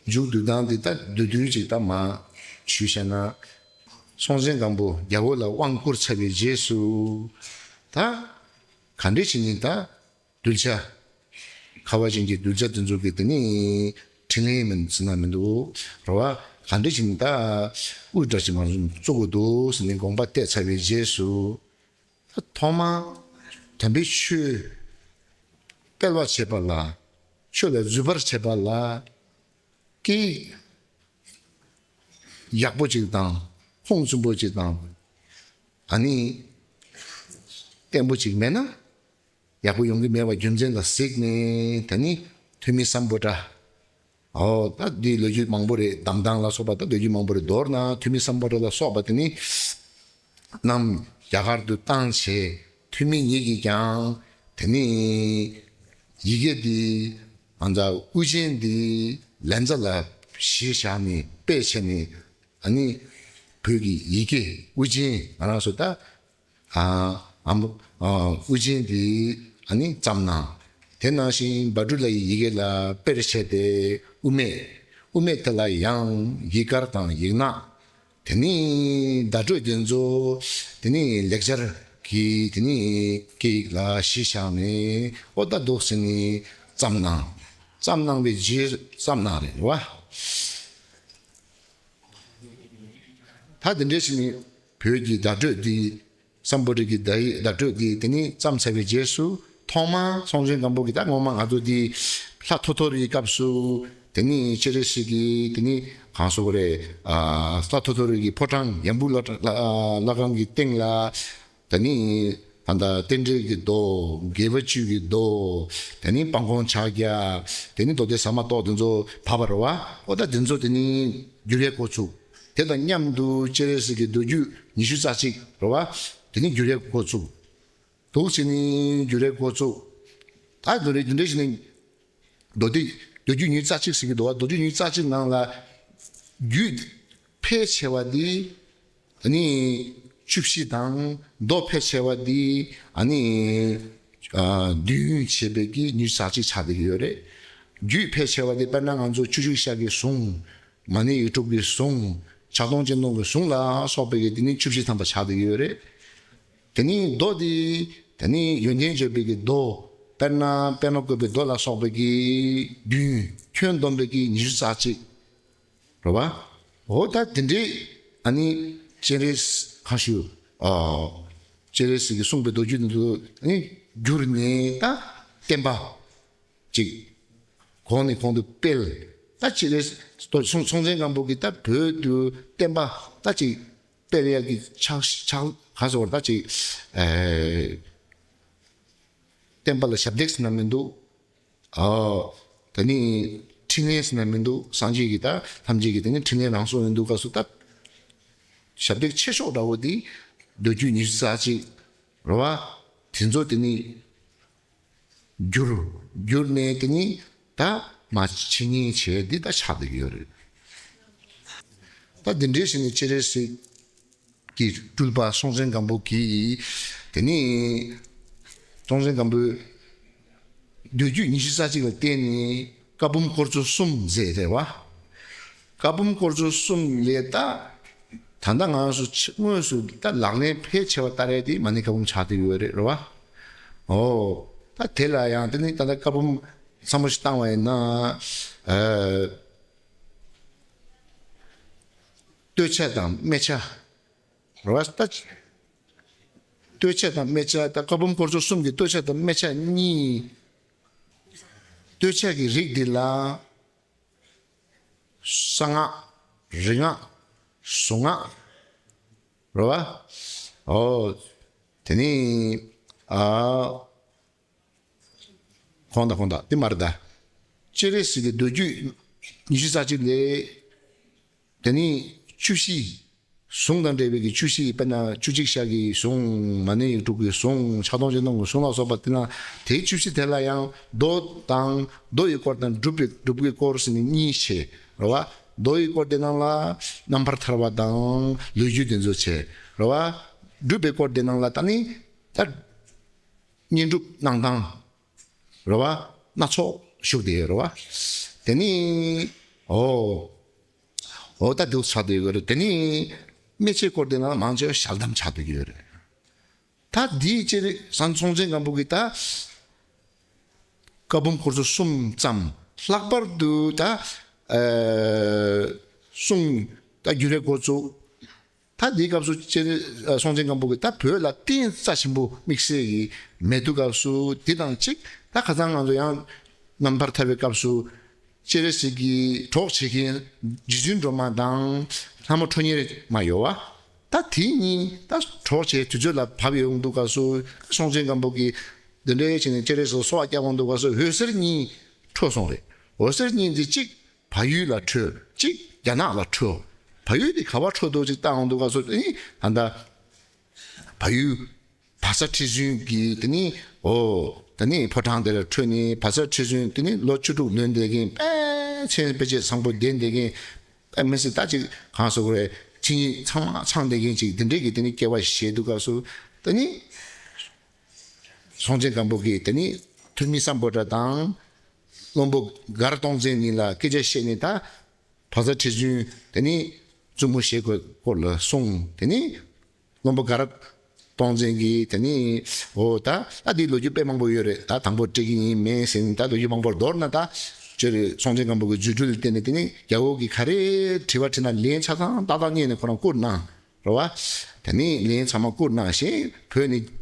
མཇུག་བསྡུ་སྟངས་འདི་ད་བསྡུས་བསྡུས་ཅིག་ད་མ་ཞུས་བཤད་ན། སྲོང་བཙན་སྒམ་པོ་རྒྱལ་པོ་ལ་དབང་བསྐུར་ཚར་བའི་རྗེས་སུ། ད་ག་འདྲ་བྱས་ནས་ད་གདུལ་བྱ་ཁ་བ་ཅན་གྱི་གདུལ་བྱ་དེ་ཚོ་གི་དེ་ནི་འཕྲིན་ལས་མིན་ཟེར་ན་མི་འདུག་རེད་བ། ག་འདྲ་བྱས་ནས་ད་དབུ་འདྲ་ཅིག་མ་བཙུགས་དགོས་འདུག་ཟེར་ནས་དགོངས་པ་གཏད་ཚར་བའི་རྗེས་སུ། ཐོག་མར་དམ་པའི་ཆོས་སྤེལ་བར་བྱེད་པ་ལ། ཆོས་ལ་འཛུད་པར་བྱེད་པ་ལ་ཀྱི་ཡག་པོ་ཅིག་དང་ཁུངས་བཙུན་པོ་ཅིག་དང་། ཨ་ནི་བརྟན་པོ་ཅིག་མེད་ན་ཡག་པོ་ཡོང་གི་མེད་པ་རྒྱུ་མཚན་ལ་གཟིགས་ནས། དེ་ནི་ཐོན་མི་སམ་བྷོ་ཊ། ཨོ། ད་འདི་ལོ་རྒྱུས་མང་པོ་རེད། གདམས་ཐང་ལ་སོགས་པ་ད་ལོ་རྒྱུས་མང་པོ་རེད། མདོར་ན་ཐོན་མི་སམ་བྷོ་ཊ་ལ་སོགས་པ་དེ་ནི་གནམ་རྒྱ་གར་དུ་བཏང་བྱས། ཐོན་མི་ཉིད་ཀྱིས་ཀྱང་དེ་ནི་ཡི་གེ་འདི་ང་ཚོ་དབུ་ཅན་འདི་ལན་ཚ་ལ་གཞི་བཞག་ནས་དཔེ་བྱས་ནས། ཨ་ནི་བོད་ཀྱི་ཡི་གེ་དབུ་ཅན་ང་རང་ཚོ་ད། ཨ། ཨམ། ཨ། དབུ་ཅན་དེ་ཨ་ནི་བརྩམས་གནང་། དེ་ནང་བཞིན་བྷ་དྲུག་ལ་ཡི་གེ་ལ་དཔེར་བྱས་ཏེ་དབུ་མེད། དབུ་མེད་དེ་ལ་ཡང་ཡིག་དཀར་དང་ཡིག་ནག། དེ་ནི་བརྡ་སྤྲོད་དེ་ཚོ་དེ་ནི་ལེགས་སྦྱར་གྱི་དེ་ནི་སྐད་ཡིག་ལ་གཞི་བཞག་ནས། ཨོ། ད་འདུག་ཟེར་ནས་བརྩམས་གནང་། བརྩམས་གནང་བའི་རྗེས། བརྩམས་གནང་རེད་བ། ད་དེ་འདྲ་ཞིག་ནི་བོད་ཀྱི་བརྡ་སྤྲོད་འདི། སམ་བྷོ་ཊ་གི་བརྡ་ཡིག་བརྡ་སྤྲོད་འདི་དེ་ནི་བརྩམས་ཚར་བའི་རྗེས་སུ། ཐོག་མར་སྲོང་བཙན་སྒམ་པོ་གིས། ད་ངོ་མ་ང་ཚོ་འདི་ལྷ་ཐོ་ཐོ་རིའི་སྐབས་སུ་དེ་ནི་སྤྱན་རས་གཟིགས་ཀྱིས་དེ་ནི་གང་ཟེར་དགོས་རེད། ཨ། ལྷ་ཐོ་ཐོ་རི་གི་ཕོ་བྲང་ཡམ་བུ་ལྷ་ལྷ་ཁང་གི་སྟེང་ལ། དེ་ནི་ད་ལྟ་རྟེན་འབྲེལ་གྱི་མདོ། དགེ་བ་བཅུ་གི་མདོ། དེ་ནི་སྤང་སྐོང་ཕྱག་རྒྱ། དེ་ནི་མདོ་སྡེ་ཟ་མ་ཏོག་དེ་ཚོ་བབས་པ་རེད་བ། ཨོ། ད་དེ་ཚོ་དེ་ནི་བསྒྱུར་ཡས་འགོ་ཚུགས། དེ་དང་མཉམ་དུ་སྤྱན་རས་གཟིགས་ཀྱི་མདོ་རྒྱུད་ཉི་ཤུ་རྩ་གཅིག་རེད་བ། དེ་ནི་བསྒྱུར་ཡས་འགོ་ཚུགས། འདུག་ཟེར་ནས་བསྒྱུར་ཡས་འགོ་ཚུགས། ད་དེ་འདྲ་དེ་འདྲ་ཟེར་ནས། མདོ་སྡེ། མདོ་རྒྱུད་ཉི་ཤུ་རྩ་གཅིག་ཟེར་གྱི་འདུག་བ། མདོ་རྒྱུད་ཉི་ཤུ་རྩ་གཅིག་ནང་ལ་རྒྱུད་ཕལ་ཆེ་བ་འདི། ཨ་ནི་བཅུ་བཞི་དང་། མདོ་ཕལ་ཆེ་བ་འདི་ཨ་ནི། ཨ། བདུན་བྱས་པའི་གི་ཉི་ཤུ་རྩ་གཅིག་ཆགས་བསྡད་ཀྱི་ཡོད་རེད། རྒྱུད་ཕལ་ཆེ་བ་འདི་དཔེར་ན་ང་ཚོ་བཅུ་གཅིག་ཞག་གི་གཟུངས། མ་ཎི་ཡིག་དྲུག་གི་གཟུངས། ཕྱག་སྟོང་སྤྱན་སྟོང་གི་གཟུངས་ལ་སོགས་པའི་གི་དེ་ནི་བཅུ་བཞི་ཐམ་པ་ཆགས་བསྡད་ཀྱི་ཡོད་རེད། དེ་ནི་མདོ་འདི། དེ་ནི་ཡོན་ཏན་བརྗོད་པའི་གི་མདོ། དཔེར་ན་པདྨ་བཀོད་པའི་མདོ་ལ་སོགས་པའི་གི་བདུན། ཁྱོན་བསྡོམས་པའི་གི་ཉི་ཤུ་རྩ་གཅིག་རེད་བ། འོ། ད་དེ་འདྲའི་ཨ་ནི་སྤྱན་རས་གཟིགས། གང་ཞུ། ཨ། སྤྱན་རས་གཟིགས་ཀྱིས་གསུངས་པའི་མདོ་རྒྱུད་འདི་ཚོ་ཨ་ནི་བསྒྱུར་ནས་ད་བསྟན་པ་ཅིག་གོང་ནས་གོང་དུ་སྤེལ། ད་སྤྱན་རས་སྲོང་སྲོང་བཙན་སྒམ་པོ་གིས་ད་བོད་དུ་བསྟན་པ་ད་ཅིག་སྤེལ་ཡག་གི་ཕྱག་ཕྱག་ག་ཟེར་བ། ད་ཅིག་ཨེ། བསྟན་པ་ལ་ཞབས་འདེགས་ཟེར་ན་མི་འདུག་ཨ། དེ་ནི་འཕྲིན་ལས་ཟེར་ན་མི་འདུག་སངས་རྒྱས་ཀྱི་ད་ཐམས་ཅད་ཀྱི་དེ་ནི་འཕྲིན་ལས་རང་སོ་ཡིན་འདུག་ག་སུ་ད། ཞབས་འདེགས་ཆེ་ཤོས་འདྲ་བོ་དེ་མདོ་རྒྱུད་ཉི་ཤུ་རྩ་གཅིག་རེད་བ། དེ་ཚོ་དེ་ནི་བསྒྱུར། བསྒྱུར་ནས་དེ་ནི་ད་མ་འཆད་ཉན་བྱས་འདི་ད་ཆགས་བསྡད་ཀྱི་ཡོད་རེད། ད་འདི་འདྲའི་ཞིག་ནི་སྤྱན་རས་གཟིགས་ཀྱི་སྤྲུལ་པ་སྲོང་བཙན་སྒམ་པོ་གིས། དེ་ནི་སྲོང་བཙན་སྒམ་པོས་མདོ་རྒྱུད་ཉི་ཤུ་རྩ་གཅིག་ལ་བརྟེན་ནས་བཀའ་འབུམ་སྐོར་ཚོ་གསུམ་མཛད་རེད་བ། བཀའ་འབུམ་སྐོར་ཚོ་གསུམ་ལས་ད། ད་ལྟ་ང་ཚོ་དངོས་སུ་ད་ལག་ལེན་ཕལ་ཆེ་བ་བསྟར་ཡས་དེ་མ་ཎི་བཀའ་འབུམ་ཆགས་བསྡད་ཡོད་རེད། རེད་བ། འོ། ད་དེ་ལ་ཡང་དེ་ནི་ད་ལྟ་བཀའ་འབུམ་ཚང་མ་ཞིག་བཏང་བ་ཡིན་ན། ཨ། སྟོད་ཆ་དང་སྨད་ཆ། རེད་བ། ད་སྟོད་ཆ་དང་སྨད་ཆ། ད་བཀའ་འབུམ་སྐོར་ཚོ་གསུམ་གྱི་སྟོད་ཆ་དང་སྨད་ཆ་གཉིས། སྟོད་ཆ་གི་རིགས་འདི་ལ་གསང་སྔགས། རིག་སྔགས། གཟུངས་སྔགས། རེད་བ། འོ། དེ་ནི། ཨ། གོང་དང་གོང་དང་དེ་མ་རེད་ད། སྤྱན་རས་གཟིགས་ཀྱི་མདོ་རྒྱུད་ཉི་ཤུ་རྩ་གཅིག་ལས། དེ་ནི་བཅུ་བཞི། གཟུངས་དང་འབྲེལ་བའི་གི་བཅུ་བཞི། དཔེར་ན་བཅུ་གཅིག་ཞག་གི་གཟུངས། མ་ཎི་ཡིག་དྲུག་གི་གཟུངས། ཕྱག་སྟོང་སྤྱི་གཏོང་གི་གཟུངས་ལ་སོགས་པ་དེ་ན་དེའི་བཅུ་བཞི་དེ་ལ་ཡང་མདོ་དང་མདོ་ཡི་སྐོར་དང་སྒྲུབ་པའི་སྒྲུབ་པའི་སྐོར་ཟེར་ནས་གཉིས་བྱས་རེད་བ། མདོ་ཡི་སྐོར་དེ་ནང་ལ་རྣམ་པར་ཐར་པ་དང་ལོ་རྒྱུས་དེ་ཚོ་བྱས་རེད་བ། སྒྲུབ་པའི་སྐོར་དེ་ནང་ལ་ད་ནི་ད་བསྙེན་སྒྲུབ་གནང་སྟངས་རེད་བ། སྣ་ཚོགས་བཞུགས་བསྡད་ཡོད་རེད་བ། དེ་ནི་འོ་འོ་ད་འདུག་ཆགས་བསྡད་ཡོད་རེད། དེ་ནི་སྨེ་བྱའི་སྐོར་དེ་ནང་མང་ཆེ་བ་ཞལ་གདམས་ཆགས་བསྡད་ཡོད་རེད། ད་འདིའི་ཅེ་རེ་སང་སྲོང་བཙན་སྒམ་པོ་གིས་ད་བཀའ་འབུམ་སྐོར་ཚོ་གསུམ་བརྩམས། ལྷག་པར་དུ་ད་ཨ་གསུང་ད་རྒྱུད་རེ་འགོ་བཙུགས། ད་འདིའི་སྐབས་སུ་ཅེ་རེ་ཨ་སྲོང་བཙན་སྒམ་པོ་གིས་ད་བོད་ལ་རྟེན་རྩ་ཆེན་པོ་དམིགས་བསལ་གྱི་མེད་དུས་སྐབས་སུ། དེ་དང་གཅིག་ད་ཁ་སང་ང་ཚོ་ཡང་རྣམ་ཐར་ཐར་པའི་སྐབས་སུ་སྤྱན་རས་གཟིགས་ཀྱི་གྲོགས་བྱེད་མཁན་རྗེ་བཙུན་སྒྲོལ་མ་དང་ལྷ་མོ་ཁྲོ་གཉེར་མ་ཡོད་བ། ད་དེ་གཉིས་ད་གྲོགས་བྱེད་དུས་ཚོད་ལ་བབས་ཡོང་དུས་སྐབས་སུ་སྲོང་བཙན་སྒམ་པོ་གིས་འདི་འདྲའི་བྱས་ནས་སྤྱན་རས་གཟིགས་གསོལ་བ་བརྒྱབ་ཡོང་དུས་སྐབས་སུ་འོད་ཟེར་གཉིས་འཕྲོས་སོང་རེད། འོད་ཟེར་གཉིས་འདི་གཅིག་བལ་ཡུལ་ལ་འཕྲོས། གཅིག་རྒྱ་ནག་ལ་འཕྲོས། བལ་ཡུལ་དེ་ག་པར་འཕྲོས་འདུག་ཅིག་བལྟ་ཡོང་དུས་སྐབས་སུ་ཨེ་ད་ལྟ་བལ་ཡུལ་བ་ཚྭ་ཁྲི་བཙུན་གྱི་དེ་ནི་འོ་དེ་ནི་ཕོ་བྲང་དེ་ལ་འཕྲོས་ནས། བ་ཚྭ་ཁྲི་བཙུན་དེ་ནི་ལོ་བཅུ་དྲུག་ལོན་བསྡད་མཁན། དཔེ་མཚན་དཔེ་བྱད་བཟང་པོ་ལྡན་བསྡད་མཁན། དཔེ་མི་སྲིད་ད་ཅིག་གང་ཟེར་དགོས་རེད། ཆིངས་ཡིག་ཚང་མ་ཚང་བསྡད་མཁན་ཅིག་དེ་འདྲས་ཀྱི་དེ་ནི་སྐྱེ་བ་བཞེས་དུས་སྐབས་སུ་དེ་ནི། སྲོང་བཙན་སྒམ་པོ་གིས་དེ་ནི་ཐོན་མི་སམ་བྷོ་ཊ་དང་བློན་པོ་མགར་སྟོང་བཙན་གཉིས་ལ་སྐད་ཆ་བཤད་ནས། ད་བ་ཚྭ་ཁྲི་བཙུན་དེ་ནི་བཙུན་མོ་བཞེས་དགོས་སྐོར་ལ་གསུངས། དེ་ནི་བློན་པོ་མགར་སྟོང་བཙན་གྱིས་དེ་ནི་འོ་ད་ད་འདི་ལོ་རྒྱུས་དཔེ་མང་པོ་ཡོད་རེད། ད་དང་པོ་འགྲིག་གི་ཡིན་མིན་ཟེར་ནས་ད་ལོ་རྒྱུས་མང་པོ། མདོར་ན་ད་ཅེ་རེ་སྲོང་བཙན་སྒམ་པོ་གི་རྫུ་འཕྲུལ་ལ་བརྟེན་ནས་དེ་ནི་རྒྱལ་པོ་གིས་ག་རེ་དྲི་བ་དྲིས་ན་ལན་ཆ་ཚང་ཏག་ཏག་རྙེད་ནས་ཁོ་རང་བསྐུར་གནང་། རེད་བ། དེ་ནི་ལན་ཚང་མ་བསྐུར་གནང་ཞིང་། བོད་ནས་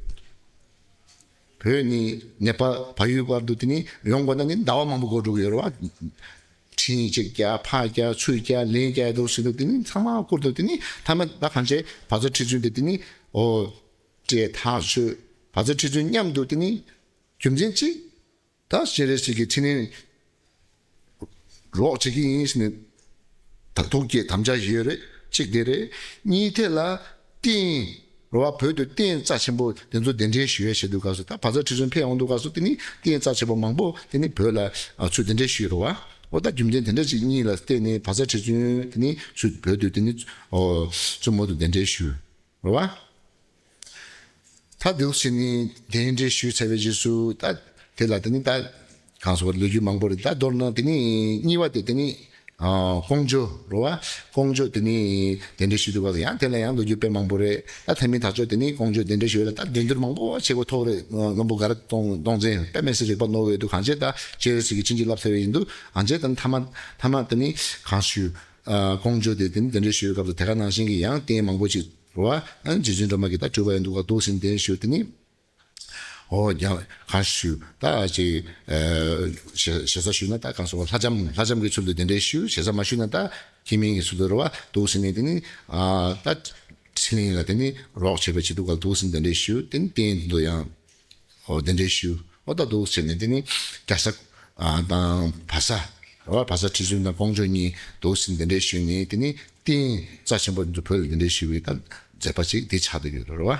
བོད་ནས་ནེ་པ་བལ་ཡུལ་བར་དུ་དེ་ནི་ཡོང་དགོས་ན་ནི་ཟླ་བ་མང་པོ་འགོར་འགྲོ་གི་ཡོད་རེད་བ། འཕྲིན་གཅིག་རྒྱག་ཕར་རྒྱག་ཚུར་རྒྱག་ལན་རྒྱག་འདུག་ཟེར་འདུག་དེ་ནི་ཚང་མ་བསྐུར་འདུག་དེ་ནི་མཐའ་མ་ད་གང་བྱས་བ་ཚྭ་ཁྲི་བཙུན་དེ་དེ་ནི་འོ་བཀྲས་ཐག་ཆོད། བ་ཚྭ་ཁྲི་བཙུན་མཉམ་དུ་དེ་ནི་རྒྱུ་མཚན་གཅིག་ད་སྤྱན་རས་གཟིགས་ཀྱི་ཕྲིན་ལས་རོགས་བྱེད་ཀྱི་ཡིན་ཟེར་ནས་ད་ཐུགས་བསྐྱེད་དམ་བཅའ་ཡོད་རེད། གཅིག་དེ་རེད། གཉིས་དེ་ལ་རྟེན་རེད་བ། བོད་དུ་རྟེན་རྩ་ཆེན་པོ་དེ་ཚོ་གདན་འདྲེན་ཞུ་ཡས་བྱེད་དུས་སྐབས་སུ། ད་བ་ཚྭ་ཁྲི་བཙུན་ཕེབས་ཡོང་དུས་སྐབས་སུ་དེ་ནི་རྟེན་རྩ་ཆེན་པོ་མང་པོ་དེ་ནི་བོད་ལ་ཨ་ཚུར་གདན་འདྲེན་ཞུས་རེད་བ། འོ་ད་རྒྱུ་མཚན་དེ་འདྲ་ཅིག་གཉིས་ལ་བརྟེན་ནས་བ་ཚྭ་ཁྲི་བཙུན་དེ་ནི་ཚུར་བོད་དུ་དེ་ནི་ཨོ་བཙུན་མོ་དུ་གདན་འདྲེན་ཞུས། རེད་བ། ད་འདུག་ཟེར་ནས་གདན་འདྲེན་ཞུས་ཚར་བའི་རྗེས་སུ། ད་དེ་ལ་དེ་ནི་ད་གང་སོགས་ལོ་རྒྱུས་མང་པོ་རེད། ད་མདོར་ན་དེ་ནི་གཉིས་པ་དེ་དེ་ནི་ཨ་ཀོང་ཇོ་རེད་བ། ཀོང་ཇོ་དེ་ནི་གདན་འདྲེན་ཞུས་དུས་སྐབས་སུ་ཡང་དེ་ལ་ཡང་ལོ་རྒྱུས་དཔེ་མང་པོ་རེད། ད་ཐ་མི་ཐག་ཆོད་དེ་ནི་ཀོང་ཇོ་གདན་འདྲེན་ཞུས་ལ་ད་འགྲན་བསྡུར་མང་པོ་བྱེད་དགོས་ཐོག་རེད། བློན་པོ་མགར་སྟོང་སྟོང་བཙན་དཔེ་མི་སྲིད་རིག་པ་རྣོ་བའི་འདུག་གང་བྱས་ད་སྤྱན་རས་གཟིགས་ཀྱི་བྱིན་གྱིས་བརླབས་ཚར་བའི་ཡིན་འདུག་གང་བྱས་ད་ཐ་མ་ཐ་མ་དེ་ནི་གང་ཞུ། ཨ་ཀོང་ཇོ་དེ་དེ་ནི་གདན་འདྲེན་ཞུས་སྐབས་སུ་དེ་ག་ནང་བཞིན་གྱི་ཡང་རྟེན་མང་པོ་ཅིག་རེད་བ། ཨ་རྗེ་བཙུན་སྒྲོལ་མ་གིས་ད་སྤྲུལ་པ་ཡིན་འདུག་ག་འདུག་ཟེར་གདན་ཞུས། དེ་ནི་འོ་རྒྱ་ག་ཞུ་ད་ཅིག་ཨ་ཞེ་ཞེ་ས་ཞུས་ན་ད་གང་སོགས་ལྷ་ལྕམ་ལྷ་ལྕམ་གྱི་ཚུལ་དུ་གདན་འདྲེན་ཞུས། ཞེ་ས་མ་ཞུས་ན་ད་ཁྱིམ་མིང་གི་ཚུལ་དུ་རེད་བ་འདུག་ཟེར་ནས། དེ་ནི་ཨ་ད་ཕྲིན་ལས་ལ་དེ་ནི་རོགས་བྱེད་པའི་ཆེད་དུ་ག་འདུག་ཟེར་གདན་འདྲེན་ཞུས། དེ་ནི་རྟེན་དེ་ཚོ་ཡང་འོ་གདན་འདྲེན་ཞུས། འོ་ད་འདུག་ཟེར་ནས་དེ་ནི་རྒྱ་བཟའ་ཨ་དང་བ་བཟའ་རེད་བ། བ་བཟའ་ཁྲི་བཙུན་དང་ཀོང་ཇོ་གཉིས་འདུག་ཟེར་གདན་འདྲེན་ཞུས་ནས། དེ་ནི་རྟེན་རྩ་ཆེན་པོ་འདི་ཚོ་བོད་ལ་གདན་འདྲེན་ཞུས་པའི་ད་མཛད་པ་ཅིག་དེ་ཆགས་བསྡད་ཡོད་རེད་བ།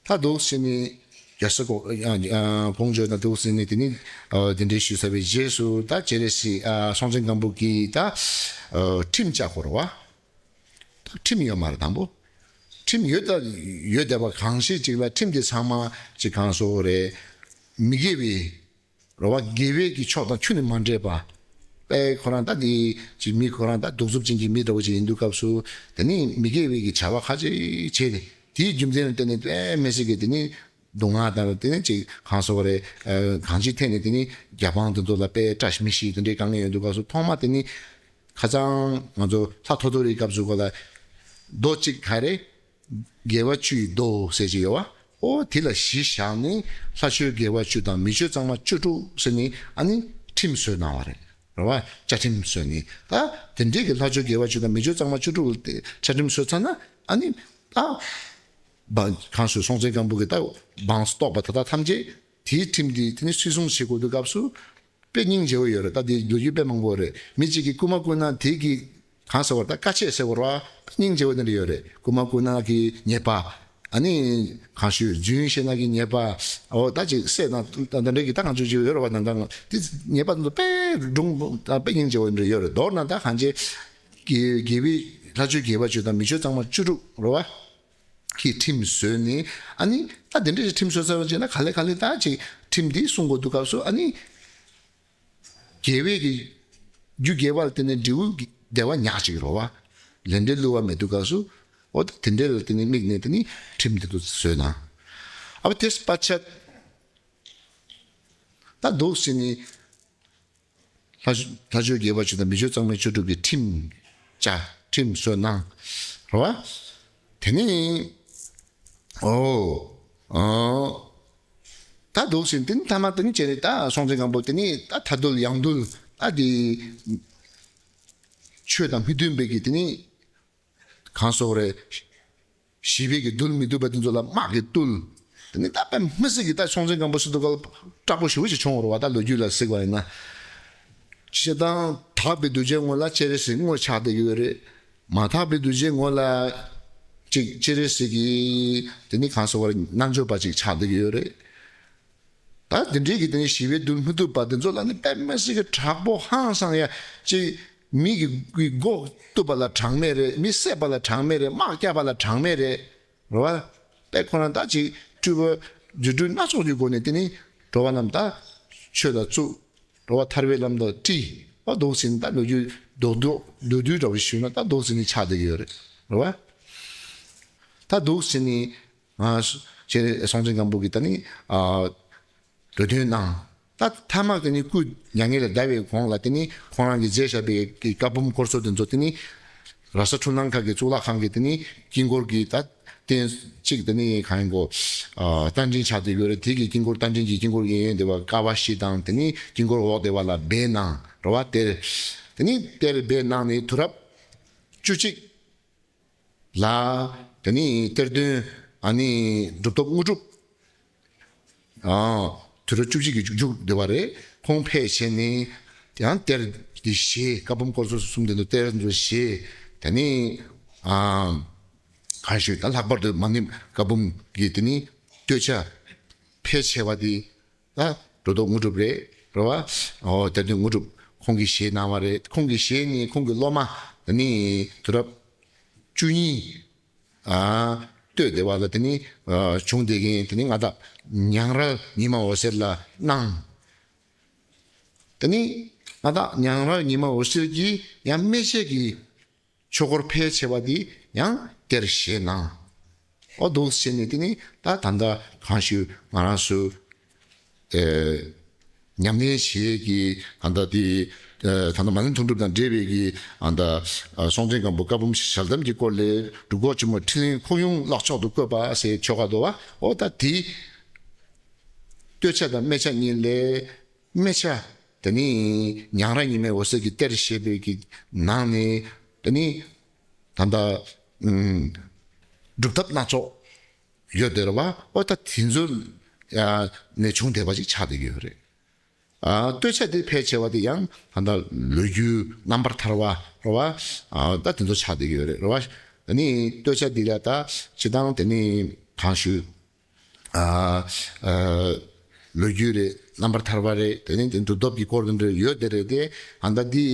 ད་འདུག་ཟེར་ནས་རྒྱ་བཟའ་ཀོ་ཨ་ཨ་ཀོང་ཇོ་དང་འདུག་ཟེར་ནས་དེ་ནི་ཨ་གདན་འདྲེན་ཞུས་ཚར་བའི་རྗེས་སུ། ད་སྤྱན་རས་གཟིགས་ཨ་སྲོང་བཙན་སྒམ་པོ་གིས་ད་ཨ་ཁྲིམས་བཅའ་དགོས་རེད་བ། ད་ཁྲིམས་ཡོད་མ་རེད་དང་པོ། ཁྲིམས་ཡོད་ད་ཡོད་བསྡད་པ་གང་ཞིག་ཅིག་ལ་ཁྲིམས་དེ་ཚང་མ་ཅིག་གང་སོགས་རེད། མི་དགེ་བའི་རེད་བ། དགེ་བའི་གི་ཕྱོགས་དང་ཁྱོན་ནས་མ་འདྲེས་པ། དཔེ་ཁོ་རང་ད་དེ་ཅིག་མི་ཁོ་རང་ད་གདུག་རྩུབ་ཅན་གྱི་མི་འདྲ་བོ་ཅིག་ཡིན་དུས་སྐབས་སུ། དེ་ནི་མི་དགེ་བའི་གི་བྱ་བ་ཁ་ཅིག་བྱས་ཏེ། དེའི་རྒྱུ་མཚན་ལ་བརྟེན་ནས་དཔེ་མི་སྲིད་ཀྱི་དེ་ནི་སྡུག་བསྔལ་དང་། དེ་ནི་ཅིག་གང་སོགས་རེད། ཨ་གང་ཅིའི་ཐད་ནས་དེ་ནི་རྒྱ་དཔུང་དེ་ཚོ་ལ་དཔེ་བཀྲ་ཤིས་མི་ཤིས་དེ་འདྲའི་དཀའ་ངལ་ཡོང་དུས་སྐབས་སུ། ཐོག་མ་དེ་ནི་ཁ་སང་ང་ཚོ་ལྷ་ཐོ་ཐོ་རིའི་སྐབས་སུ་གོ་ལ་མདོ་གཅིག་ག་རེ། དགེ་བ་བཅུའི་མདོ་ཟེར་གྱི་ཡོད་བ། ཨོ་དེ་ལ་གཞི་བཞག་ནས་ལྷ་ཆོས་དགེ་བ་བཅུ་དང་མི་ཆོས་གཙང་མ་བཅུ་དྲུག་ཟེར་ནས་ཨ་ནི་ཁྲིམས་བཟོས་གནང་བ་རེད། རེད་བ། བཅའ་ཁྲིམས་བཟོས་ནས། ད་དེ་འདྲའི་གི་ལྷ་ཆོས་དགེ་བ་བཅུ་དང་མི་ཆོས་གཙང་མ་བཅུ་དྲུག་ལ་དེ་བཅའ་ཁྲིམས་བཟོས་ཚར་ན། ཨ་ནི་ད་འབངས་གང་ཞུ་སྲོང་བཙན་སྒམ་པོ་གི་ད་འབངས་སུ་གཏོགས་པ་ད་ལྟ་ཐམས་ཅད་དེའི་ཁྲིམས་འདི་དེ་ནི་སྲིད་སྲུང་བྱེད་དགོས་དུས་སྐབས་སུ། དཔེ་སྙིང་རྗེ་བོ་ཡོད་རེད། ད་དེ་ལོ་རྒྱུས་དཔེ་མང་པོ་རེད། མི་གཅིག་གིས་རྐུ་མ་རྐུ་ན་དེ་གི་ གང་ཟེར་བ་རེད། ད་དཀའ་སྤྱད་ཟེར་བ་རེད་བ། སྙིང་རྗེ་བ་དེ་འདྲ་ཡོད་རེད། རྐུ་མ་རྐུ་ན་གི་ཉེས་པ། ཨ་ནི་གང་ཞུ་རྫུན་བཤད་ན་གི་ཉེས་པ། འོ་ད་ཅིག་བསད་ན་ད་འདྲ་གི་ད་གང་ཅུ་ཅིག་ཡོད་རེད་བ། ད་ད་དེ་ཉེས་པ་དེ་ཚོ་དཔེ་སྒྲུང་དཔེ་སྙིང་རྗེ་བ་འདྲ་ཡོད་རེད། མདོར་ན་ད་གང་ཅི་དགེ་དགེ་བའི་ལྷ་ཆོས་དགེ་བ་བཅུ་དང་མི་ཆོས་གཙང་མ་བཅུ་དྲུག་རེད་བ། གི་ཁྲིམས་བཟོས་ནས། ཨ་ནི་ད་དེ་འདྲ་ཞིག་ཁྲིམས་བཟོས་ཚར་བ་བྱས་ན་ག་ལེ་ག་ལེ་ད་ཅིག་ཁྲིམས་འདི་སྲུང་དགོས་འདུག་སྐབས་སུ། ཨ་ནི་དགེ་བའི་གི་རྒྱུ་དགེ་བ་ལ་བརྟེན་ནས་འབྲས་བུ་གི་བདེ་བ་ཉག་གཅིག་རེད་བ། ལས་འབྲས་བསླུ་བ་མེད་འདུག་སྐབས་སུ། འོ་ད་དེ་འདྲ་ལ་བརྟེན་ནས་དམིགས་ནས་དེ་ནི་ཁྲིམས་འདི་ཚོ་བཟོས་ན། ཨ་བ་དེས་པ་ཆད། ད་འདུག་ཟེར་ནས། ལྷ་ལྷ་ཆོས་དགེ་བ་བཅུ་དང་མི་ཆོས་གཙང་མ་བཅུ་དྲུག་གི་ཁྲིམས་བཅའ། ཁྲིམས་བཟོས་གནང་། རེད་བ། དེ་ནི། ཨོ། ཨོ། ད་འདུག་ཟེར་ནས་དེ་ནི་ཐ་མ་དེ་ནི་བྱས་ནས་ད་སྲོང་བཙན་སྒམ་པོ་དེ་ནི་ད་མཐའ་འདུལ་ཡང་འདུལ། ད་དེ་ཆོས་དང་མི་མཐུན་པའི་གི་དེ་ནི། གང་ཟེར་རེད། ཞི་བའི་གི་རྡུལ་མི་བཏུབ་པ་དེ་ཚོ་ལ་དམག་གིས་བཏུལ། དེ་ནི་ད་དཔེ་མི་སྲིད་ཀྱི་ད་སྲོང་བཙན་སྒམ་པོ་ཟེར་དུས་སྐབས་དྲག་པོ་ཞེ་པོ་ཅིག་བྱུང་བ་རེད་བ། ད་ལོ་རྒྱུས་ལ་གཟིགས་པ་ཡིན་ན། སྤྱིར་བཏང་དག་པའི་གདུལ་བྱའི་ངོ་ལ་སྤྱན་རས་གཟིགས་དངོས་ཆགས་བསྡད་ཀྱི་ཡོད་རེད། མ་དག་པའི་གདུལ་བྱའི་ངོ་ལ་ཅིག་སྤྱན་རས་གཟིགས་ཀྱི་དེ་ནི་གང་ཟེར་བ་རེད། རྣལ་འབྱོར་པ་ཅིག་ཆགས་བསྡད་ཀྱི་ཡོད་རེད། ད་དེ་འདྲའི་གི་དེ་ནི་ཞི་བའི་རྡུལ་མི་བཏུབ་པ་དེ་ཚོ་ལ་ནི་དཔེ་མི་སྲིད་ཀྱི་དྲག་པོ་ཧང་སང་ཡ་ཅིག་མི་གི་གི་མགོ་གཏུབ་པ་ལ་གྲངས་མེད་རེད། མི་བསད་པ་ལ་གྲངས་མེད་རེད། དམག་རྒྱག་པ་ལ་གྲངས་མེད་རེད། རེད་བ། དཔེ་ཁོ་རང་ད་ཅིག་སྤྲུལ་པ་རྫུ་འཕྲུལ་སྣ་ཚོགས་ཀྱི་སྒོ་ནས་དེ་ནི་འགྲོ་བ་རྣམས་ད་ཆོས་ལ་བཙུགས། རེད་བ། ཐར་པའི་ལམ་དུ་ཁྲིད། ཨ་འདུག་ཟེར་ནས་ད་ལོ་རྒྱུས་རྡོག་རྡོག་མདོར་བསྡུས་འདྲ་བོ་ཞུས་ན་ད་འདུག་ཟེར་ནས་ཆགས་བསྡད་ཀྱི་ཡོད་རེད། རེད་བ། ད་འདུག་ཟེར་ནས། ཨ་སྤྱན་རས་སྲོང་བཙན་སྒམ་པོ་གིས་ད་ནི་ཨ་འགྲོ་དོན་གནང་། ད་ཐ་མ་དེ་ནི་སྐུ་མྱ་ངན་ལས་འདའ་བའི་གོང་ལ་དེ་ནི་ཁོང་རང་གིས་མཛད་བཞག་པའི་གི་བཀའ་འབུམ་སྐོར་ཚོ་དེ་ཚོ་དེ་ནི་ར་ས་འཁྲུངས་ལྷ་ཁང་གི་གཙུག་ལག་ཁང་གི་དེ་ནི་དཀྱིལ་འཁོར་གྱི་ད་རྟེན་གཅིག་དེ་ནི་གང་ཡིན་གོ། ཨ་རྟ་མགྲིན་ཆགས་བསྡད་ཡོད་རེད། དེ་གི་དཀྱིལ་འཁོར་རྟ་མགྲིན་གྱི་དཀྱིལ་འཁོར་གྱི་གཡས་གཡོན་དེ་བ་ཀ་བ་བཞི་དང་། དེ་ནི་དཀྱིལ་འཁོར་འོག་དེ་བ་ལ་སྦས་གནང་། རེད་བ། གཏེར། དེ་ནི་གཏེར་སྦས་གནང་ནས་དུས་རབས་བཅུ་གཅིག་ལ། དེ་ནི་གཏེར་སྟོན་ཨ་ནི་གྲུབ་ཐོབ་དངོས་གྲུབ། ཨ་དུས་རབས་བཅུ་གཅིག་གི་མཇུག་མཇུག་དེ་བ་རེད། ཁོང་ཕེབས་བྱས་ནས་ཡང་གཏེར་འདི་བཞེས། བཀའ་འབུམ་སྐོར་ཚོ་གསུམ་དེ་ཚོ་གཏེར་འདི་བཞེས། དེ་ནི་ཨ་གང་ཞུས་ད་ལྷག་པར་དུ་མ་ཎི་བཀའ་འབུམ་གྱི་དེ་ནི་སྟོད་ཆ་ཕལ་ཆེ་བ་དེ་ད་གྲུབ་ཐོབ་དངོས་གྲུབ་རེད། རེད་བ། ཨོ་གཏེར་སྟོན་དངོས་གྲུབ་ཁོང་གིས་བཞེས་གནང་བ་རེད། ཁོང་གིས་བཞེས་ནས་ཁོང་གི་སློབ་མ་དེ་ནི་དུས་རབས་བཅུ་གཉིས། ཨ་སྟོད་དེ་བ་ལ་དེ་ནི་ཨ་བྱུང་བསྡད་མཁན་དེ་ནི་མངའ་བདག་ཉང་རལ་ཉི་མ་འོད་ཟེར་ལ་གནང་། དེ་ནི་མངའ་བདག་ཉང་རལ་ཉི་མ་འོད་ཟེར་གྱིས་ཡང་སྨད་ཆད་ཀྱི་ཆོས་སྐོར་ཕལ་ཆེ་བ་དེ་ཡང་གཏེར་བཞེས་གནང་། ཨོ་འདུག་བྱས་ནས་དེ་ནི་ད་ད་ལྟ་གང་ཞུ་ང་རང་ཚོ་ཨེ་ཉམས་ལེན་བྱེད་ཀྱི་ད་ལྟ་དེ་ཨེ་ད་ལྟ་མ་ཎི་དུང་སྒྲུབ་དང་འབྲེལ་བའི་གི་ཨ་ད་ཨ་སྲོང་བཙན་སྒམ་པོ་བཀའ་འབུམ་ཞལ་གདམས་ཀྱི་སྐོར་ལས་སྒྲུབ་སྐོར་ཆེན་མོ་ཕྲིན་ལས་འཁོར་ཡུག་ཀློག་ཆོག་ཏུ་བཀོད་པ་ཟེར་ཆོ་ག་འདུག་བ། ཨོ་ད་དེ་སྟོད་ཆ་དང་སྨད་ཆ་གཉིས་ལས། སྨད་ཆ་དེ་ནི་ཉང་རལ་ཉི་མའི་འོད་ཟེར་གྱི་གཏེར་བཞེས་པའི་གི་ནང་ནས་དེ་ནི་ད་ལྟ་ཨུམ་སྒྲུབ་ཐབས་སྣ་ཚོགས་ཡོད་དེ་རེད་བ། ཨོ་ད་དེ་ཚོ་ཡ་ནས་བྱུང་བསྡད་པ་ཅིག་ཆགས་བསྡད་ཀྱི་ཡོད་རེད། ཨ་སྟོད་ཆ་དེ་ཕལ་ཆེ་བ་དེ་ཡང་ད་ལྟ་ལོ་རྒྱུས་རྣམ་པར་ཐར་བ་རེད་བ། ཨ་ད་དེ་ཚོ་ཆགས་བསྡད་ཀྱི་ཡོད་རེད། རེད་བ། དེ་ནི་སྟོད་ཆ་དེ་ལ་ད་སྤྱིར་བཏང་དེ་ནི་གང་ཞུ། ཨ་ཨ་ལོ་རྒྱུས་རེད། རྣམ་པར་ཐར་པ་རེད། དེ་ནས་དེ་གྲུབ་ཐོབ་ཀྱི་སྐོར་དེ་འདྲ་ཡོད་དེ་རེད་དེ། ཨ་ད་འདི་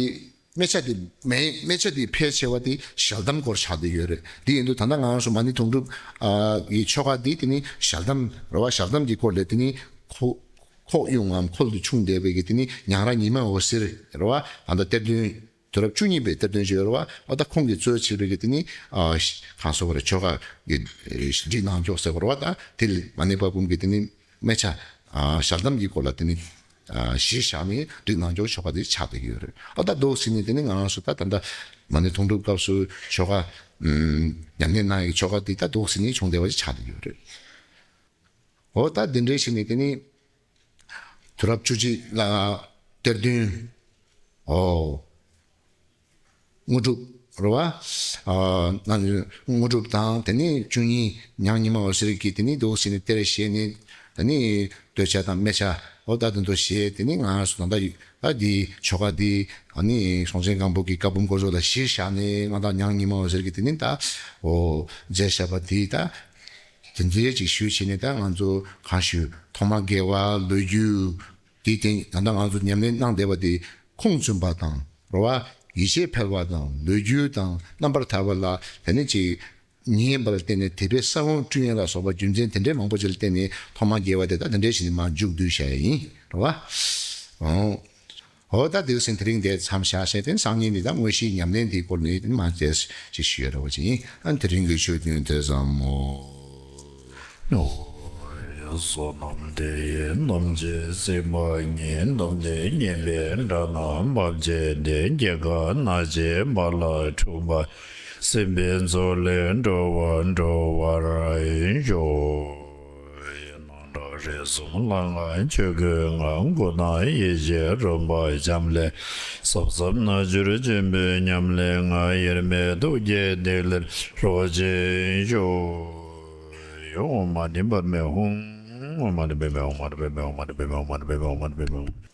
སྨད་ཆ་དེ་མེད། སྨད་ཆ་དེ་ཕལ་ཆེ་བ་དེ་ཞལ་གདམས་སྐོར་ཆགས་བསྡད་ཡོད་རེད། དེ་ཡིན་དུས་ད་ལྟ་ང་རང་ཚོ་མ་ཎི་དུང་སྒྲུབ་ཨ་གི་ཆོ་ག་འདི་དེ་ནི་ཞལ་གདམས་རེད་བ། ཞལ་གདམས་ཀྱི་སྐོར་ལས་དེ་ནི་ཁོ་ཁོག་ཡུང་ངམ་ཁོལ་དུ་ཕྱུང་བསྡད་པའི་གི་དེ་ནི་ཉང་རལ་ཉི་མ་འོད་ཟེར་རེད་བ། ད་ལྟ་གཏེར་སྟོན། དུས་རབས་བཅུ་གཉིས་པའི་གཏེར་སྟོན་ཅིག་ཡོད་རེད་བ། ཨོ་ད་ཁོང་གིས་གཙོས་བྱས་པའི་གི་དེ་ནི་ཨ་གང་ཟེར་བ་རེད། ཆོ་ག་གི་སྒྲིག་གནང་ཕྱོགས་ཟེར་བ་རེད་བ། ད་དེ་ལ་མ་ཎི་བཀའ་འབུམ་གྱི་དེ་ནི་སྨད་ཆ་ཨ་ཞལ་གདམས་ཀྱི་སྐོར་ལ་དེ་ནི་ཨ་གཞི་བཞག་ནས་སྒྲིག་གནང་ཕྱོགས་ཆོ་ག་དེ་ཆགས་བསྡད་ཀྱི་ཡོད་རེད། ཨོ་ད་འདུག་ཟེར་ནས་དེ་ནི་ང་རང་ཚོ་ད་ད་ལྟ་མ་ཎི་དུང་སྒྲུབ་སྐབས་སུ་ཆོ་ག་ཨུམ་ཉམས་ལེན་གནང་ཡི་ཆོ་ག་དེ་ད་འདུག་ཟེར་ནས་བྱུང་བསྡད་པ་ཞིག་ཆགས་བསྡད་ཀྱི་ཡོད་རེད། འོ་ད་འདི་འདྲའི་ཞིག་ནི་དེ་ནི་དུས་རབས་བཅུ་གཅིག་ལ་གཏེར་སྟོན། ཨོ། དངོས་གྲུབ་རེད་བ། ཨ་ང་ཚོའི་དངོས་གྲུབ་དང་དེ་ནི་བཅུ་གཉིས་ཉང་ཉི་མ་འོད་ཟེར་གྱིས་དེ་ནི་འདུག་ཟེར་ནས་གཏེར་བཞེས་ནས་དེ་ནི་སྟོད་ཆ་དང་སྨད་ཆ་ ཨོ་ད་དེ་ཚོ་བཤད། དེ་ནི་ང་སུ་ད་ལྟ་ད་འདི་ཆོ་ག་འདི་ཨ་ནི་སྲོང་བཙན་སྒམ་པོ་གི་བཀའ་འབུམ་སྐོར་ཚོ་ལ་གཞི་བཞག་ནས་ང་དང་ཉང་ཉི་མ་འོད་ཟེར་གྱི་དེ་ནི་ད་ཨོ་མཛད་བཞག་པ་འདི་ད་དེ་འདྲའི་ཅིག་ཞུས་བྱས་ནས། ད་ང་ཚོ་གང་ཞུ་ཐོག་མ་དགེ་བ་ལོ་རྒྱུས་དེ་དེ་ད་ལྟ་ང་ཚོ་ཉམས་ལེན་གནང་བསྡད་པ་དེ་ཁུངས་བཙུན་པ་དང་རེད་བ། ཡིད་ཆེས་འཕེལ་བ་དང་ལོ་རྒྱུས་དང་རྣམ་པར་ཐར་པ་ལ་དེ་ནི་ཅིག་ཉན་པ་ལ་བརྟེན་ནས་དད་པའི་ས་བོན་བསྐྲུན་ཡས་ལ་སོགས་པ་རྒྱུ་མཚན་དེ་འདྲའི་མང་པོ་ཅིག་ལ་བརྟེན་ནས་ཐོག་མ་དགེ་བ་དེ་དག་དེ་འདྲའི་ཞིག་ནས་མར་མཇུག་བསྡུས་བཞག་ཡས་ཡིན། རེད་བ། ཨོ། ཨོ་ད་དེ་ཟིན་དེ་རིང་འདིར་མཚམས་བཞག་བྱས། དེ་སང་ཉིན་ནི་ད་དངོས་གཞིའི་ཉམས་ལེན་དེའི་སྐོར་ནས་དེ་མར་དེ་ཅིག་ཞུ་ཡ་རེད་བ་ཅིག་ཡིན། ཨ་དེ་རིང་གི་ཆོས་ཐུན་དེ་ཙམ་མོ། བསོད་ནམས་འདི་ཡིས་ཐམས་ཅད་གཟིགས་པ་ཉིད། ཐོབ་ནས་ཉེས་པའི་དགྲ་རྣམས་ཕམ་བྱས་ཏེ། སྐྱེ་རྒ་ན་འཆིའི་རྦ་རླབས་འཁྲུགས་པ། སྲིད་པའི་མཚོ་ལས་འགྲོ་བ་སྒྲོལ་བར་ཤོག། ཡེ་ནས་རིགས་གསུམ་ལ་མངའ་ཆོས་སྐུའི་ངང་། སྐུ་དང་ཡེ་ཤེས་རོལ་པ་འབྱམས་ཀླས། ཟབ་ཟབ་རྣལ་འབྱོར་ཆེན་པོའི་ཉམས་ལེན་ངང་། དབྱེར་མེད་ཐུགས་ཀྱི་ཐིག་ལེར་རོ་གཅིག་ཤོག། ཨོཾ་མ་ཎི་པདྨེ་ཧཱུྃ། ཨོཾ་མ་ཎི་པདྨེ་ཧཱུྃ། མ་ཎི་པདྨེ་ཧཱུྃ། མ་ཎི་པདྨེ་ཧཱུྃ། མ་ཎི་པདྨེ་ཧཱུྃ། མ་ཎི་པདྨེ་ཧཱུྃ།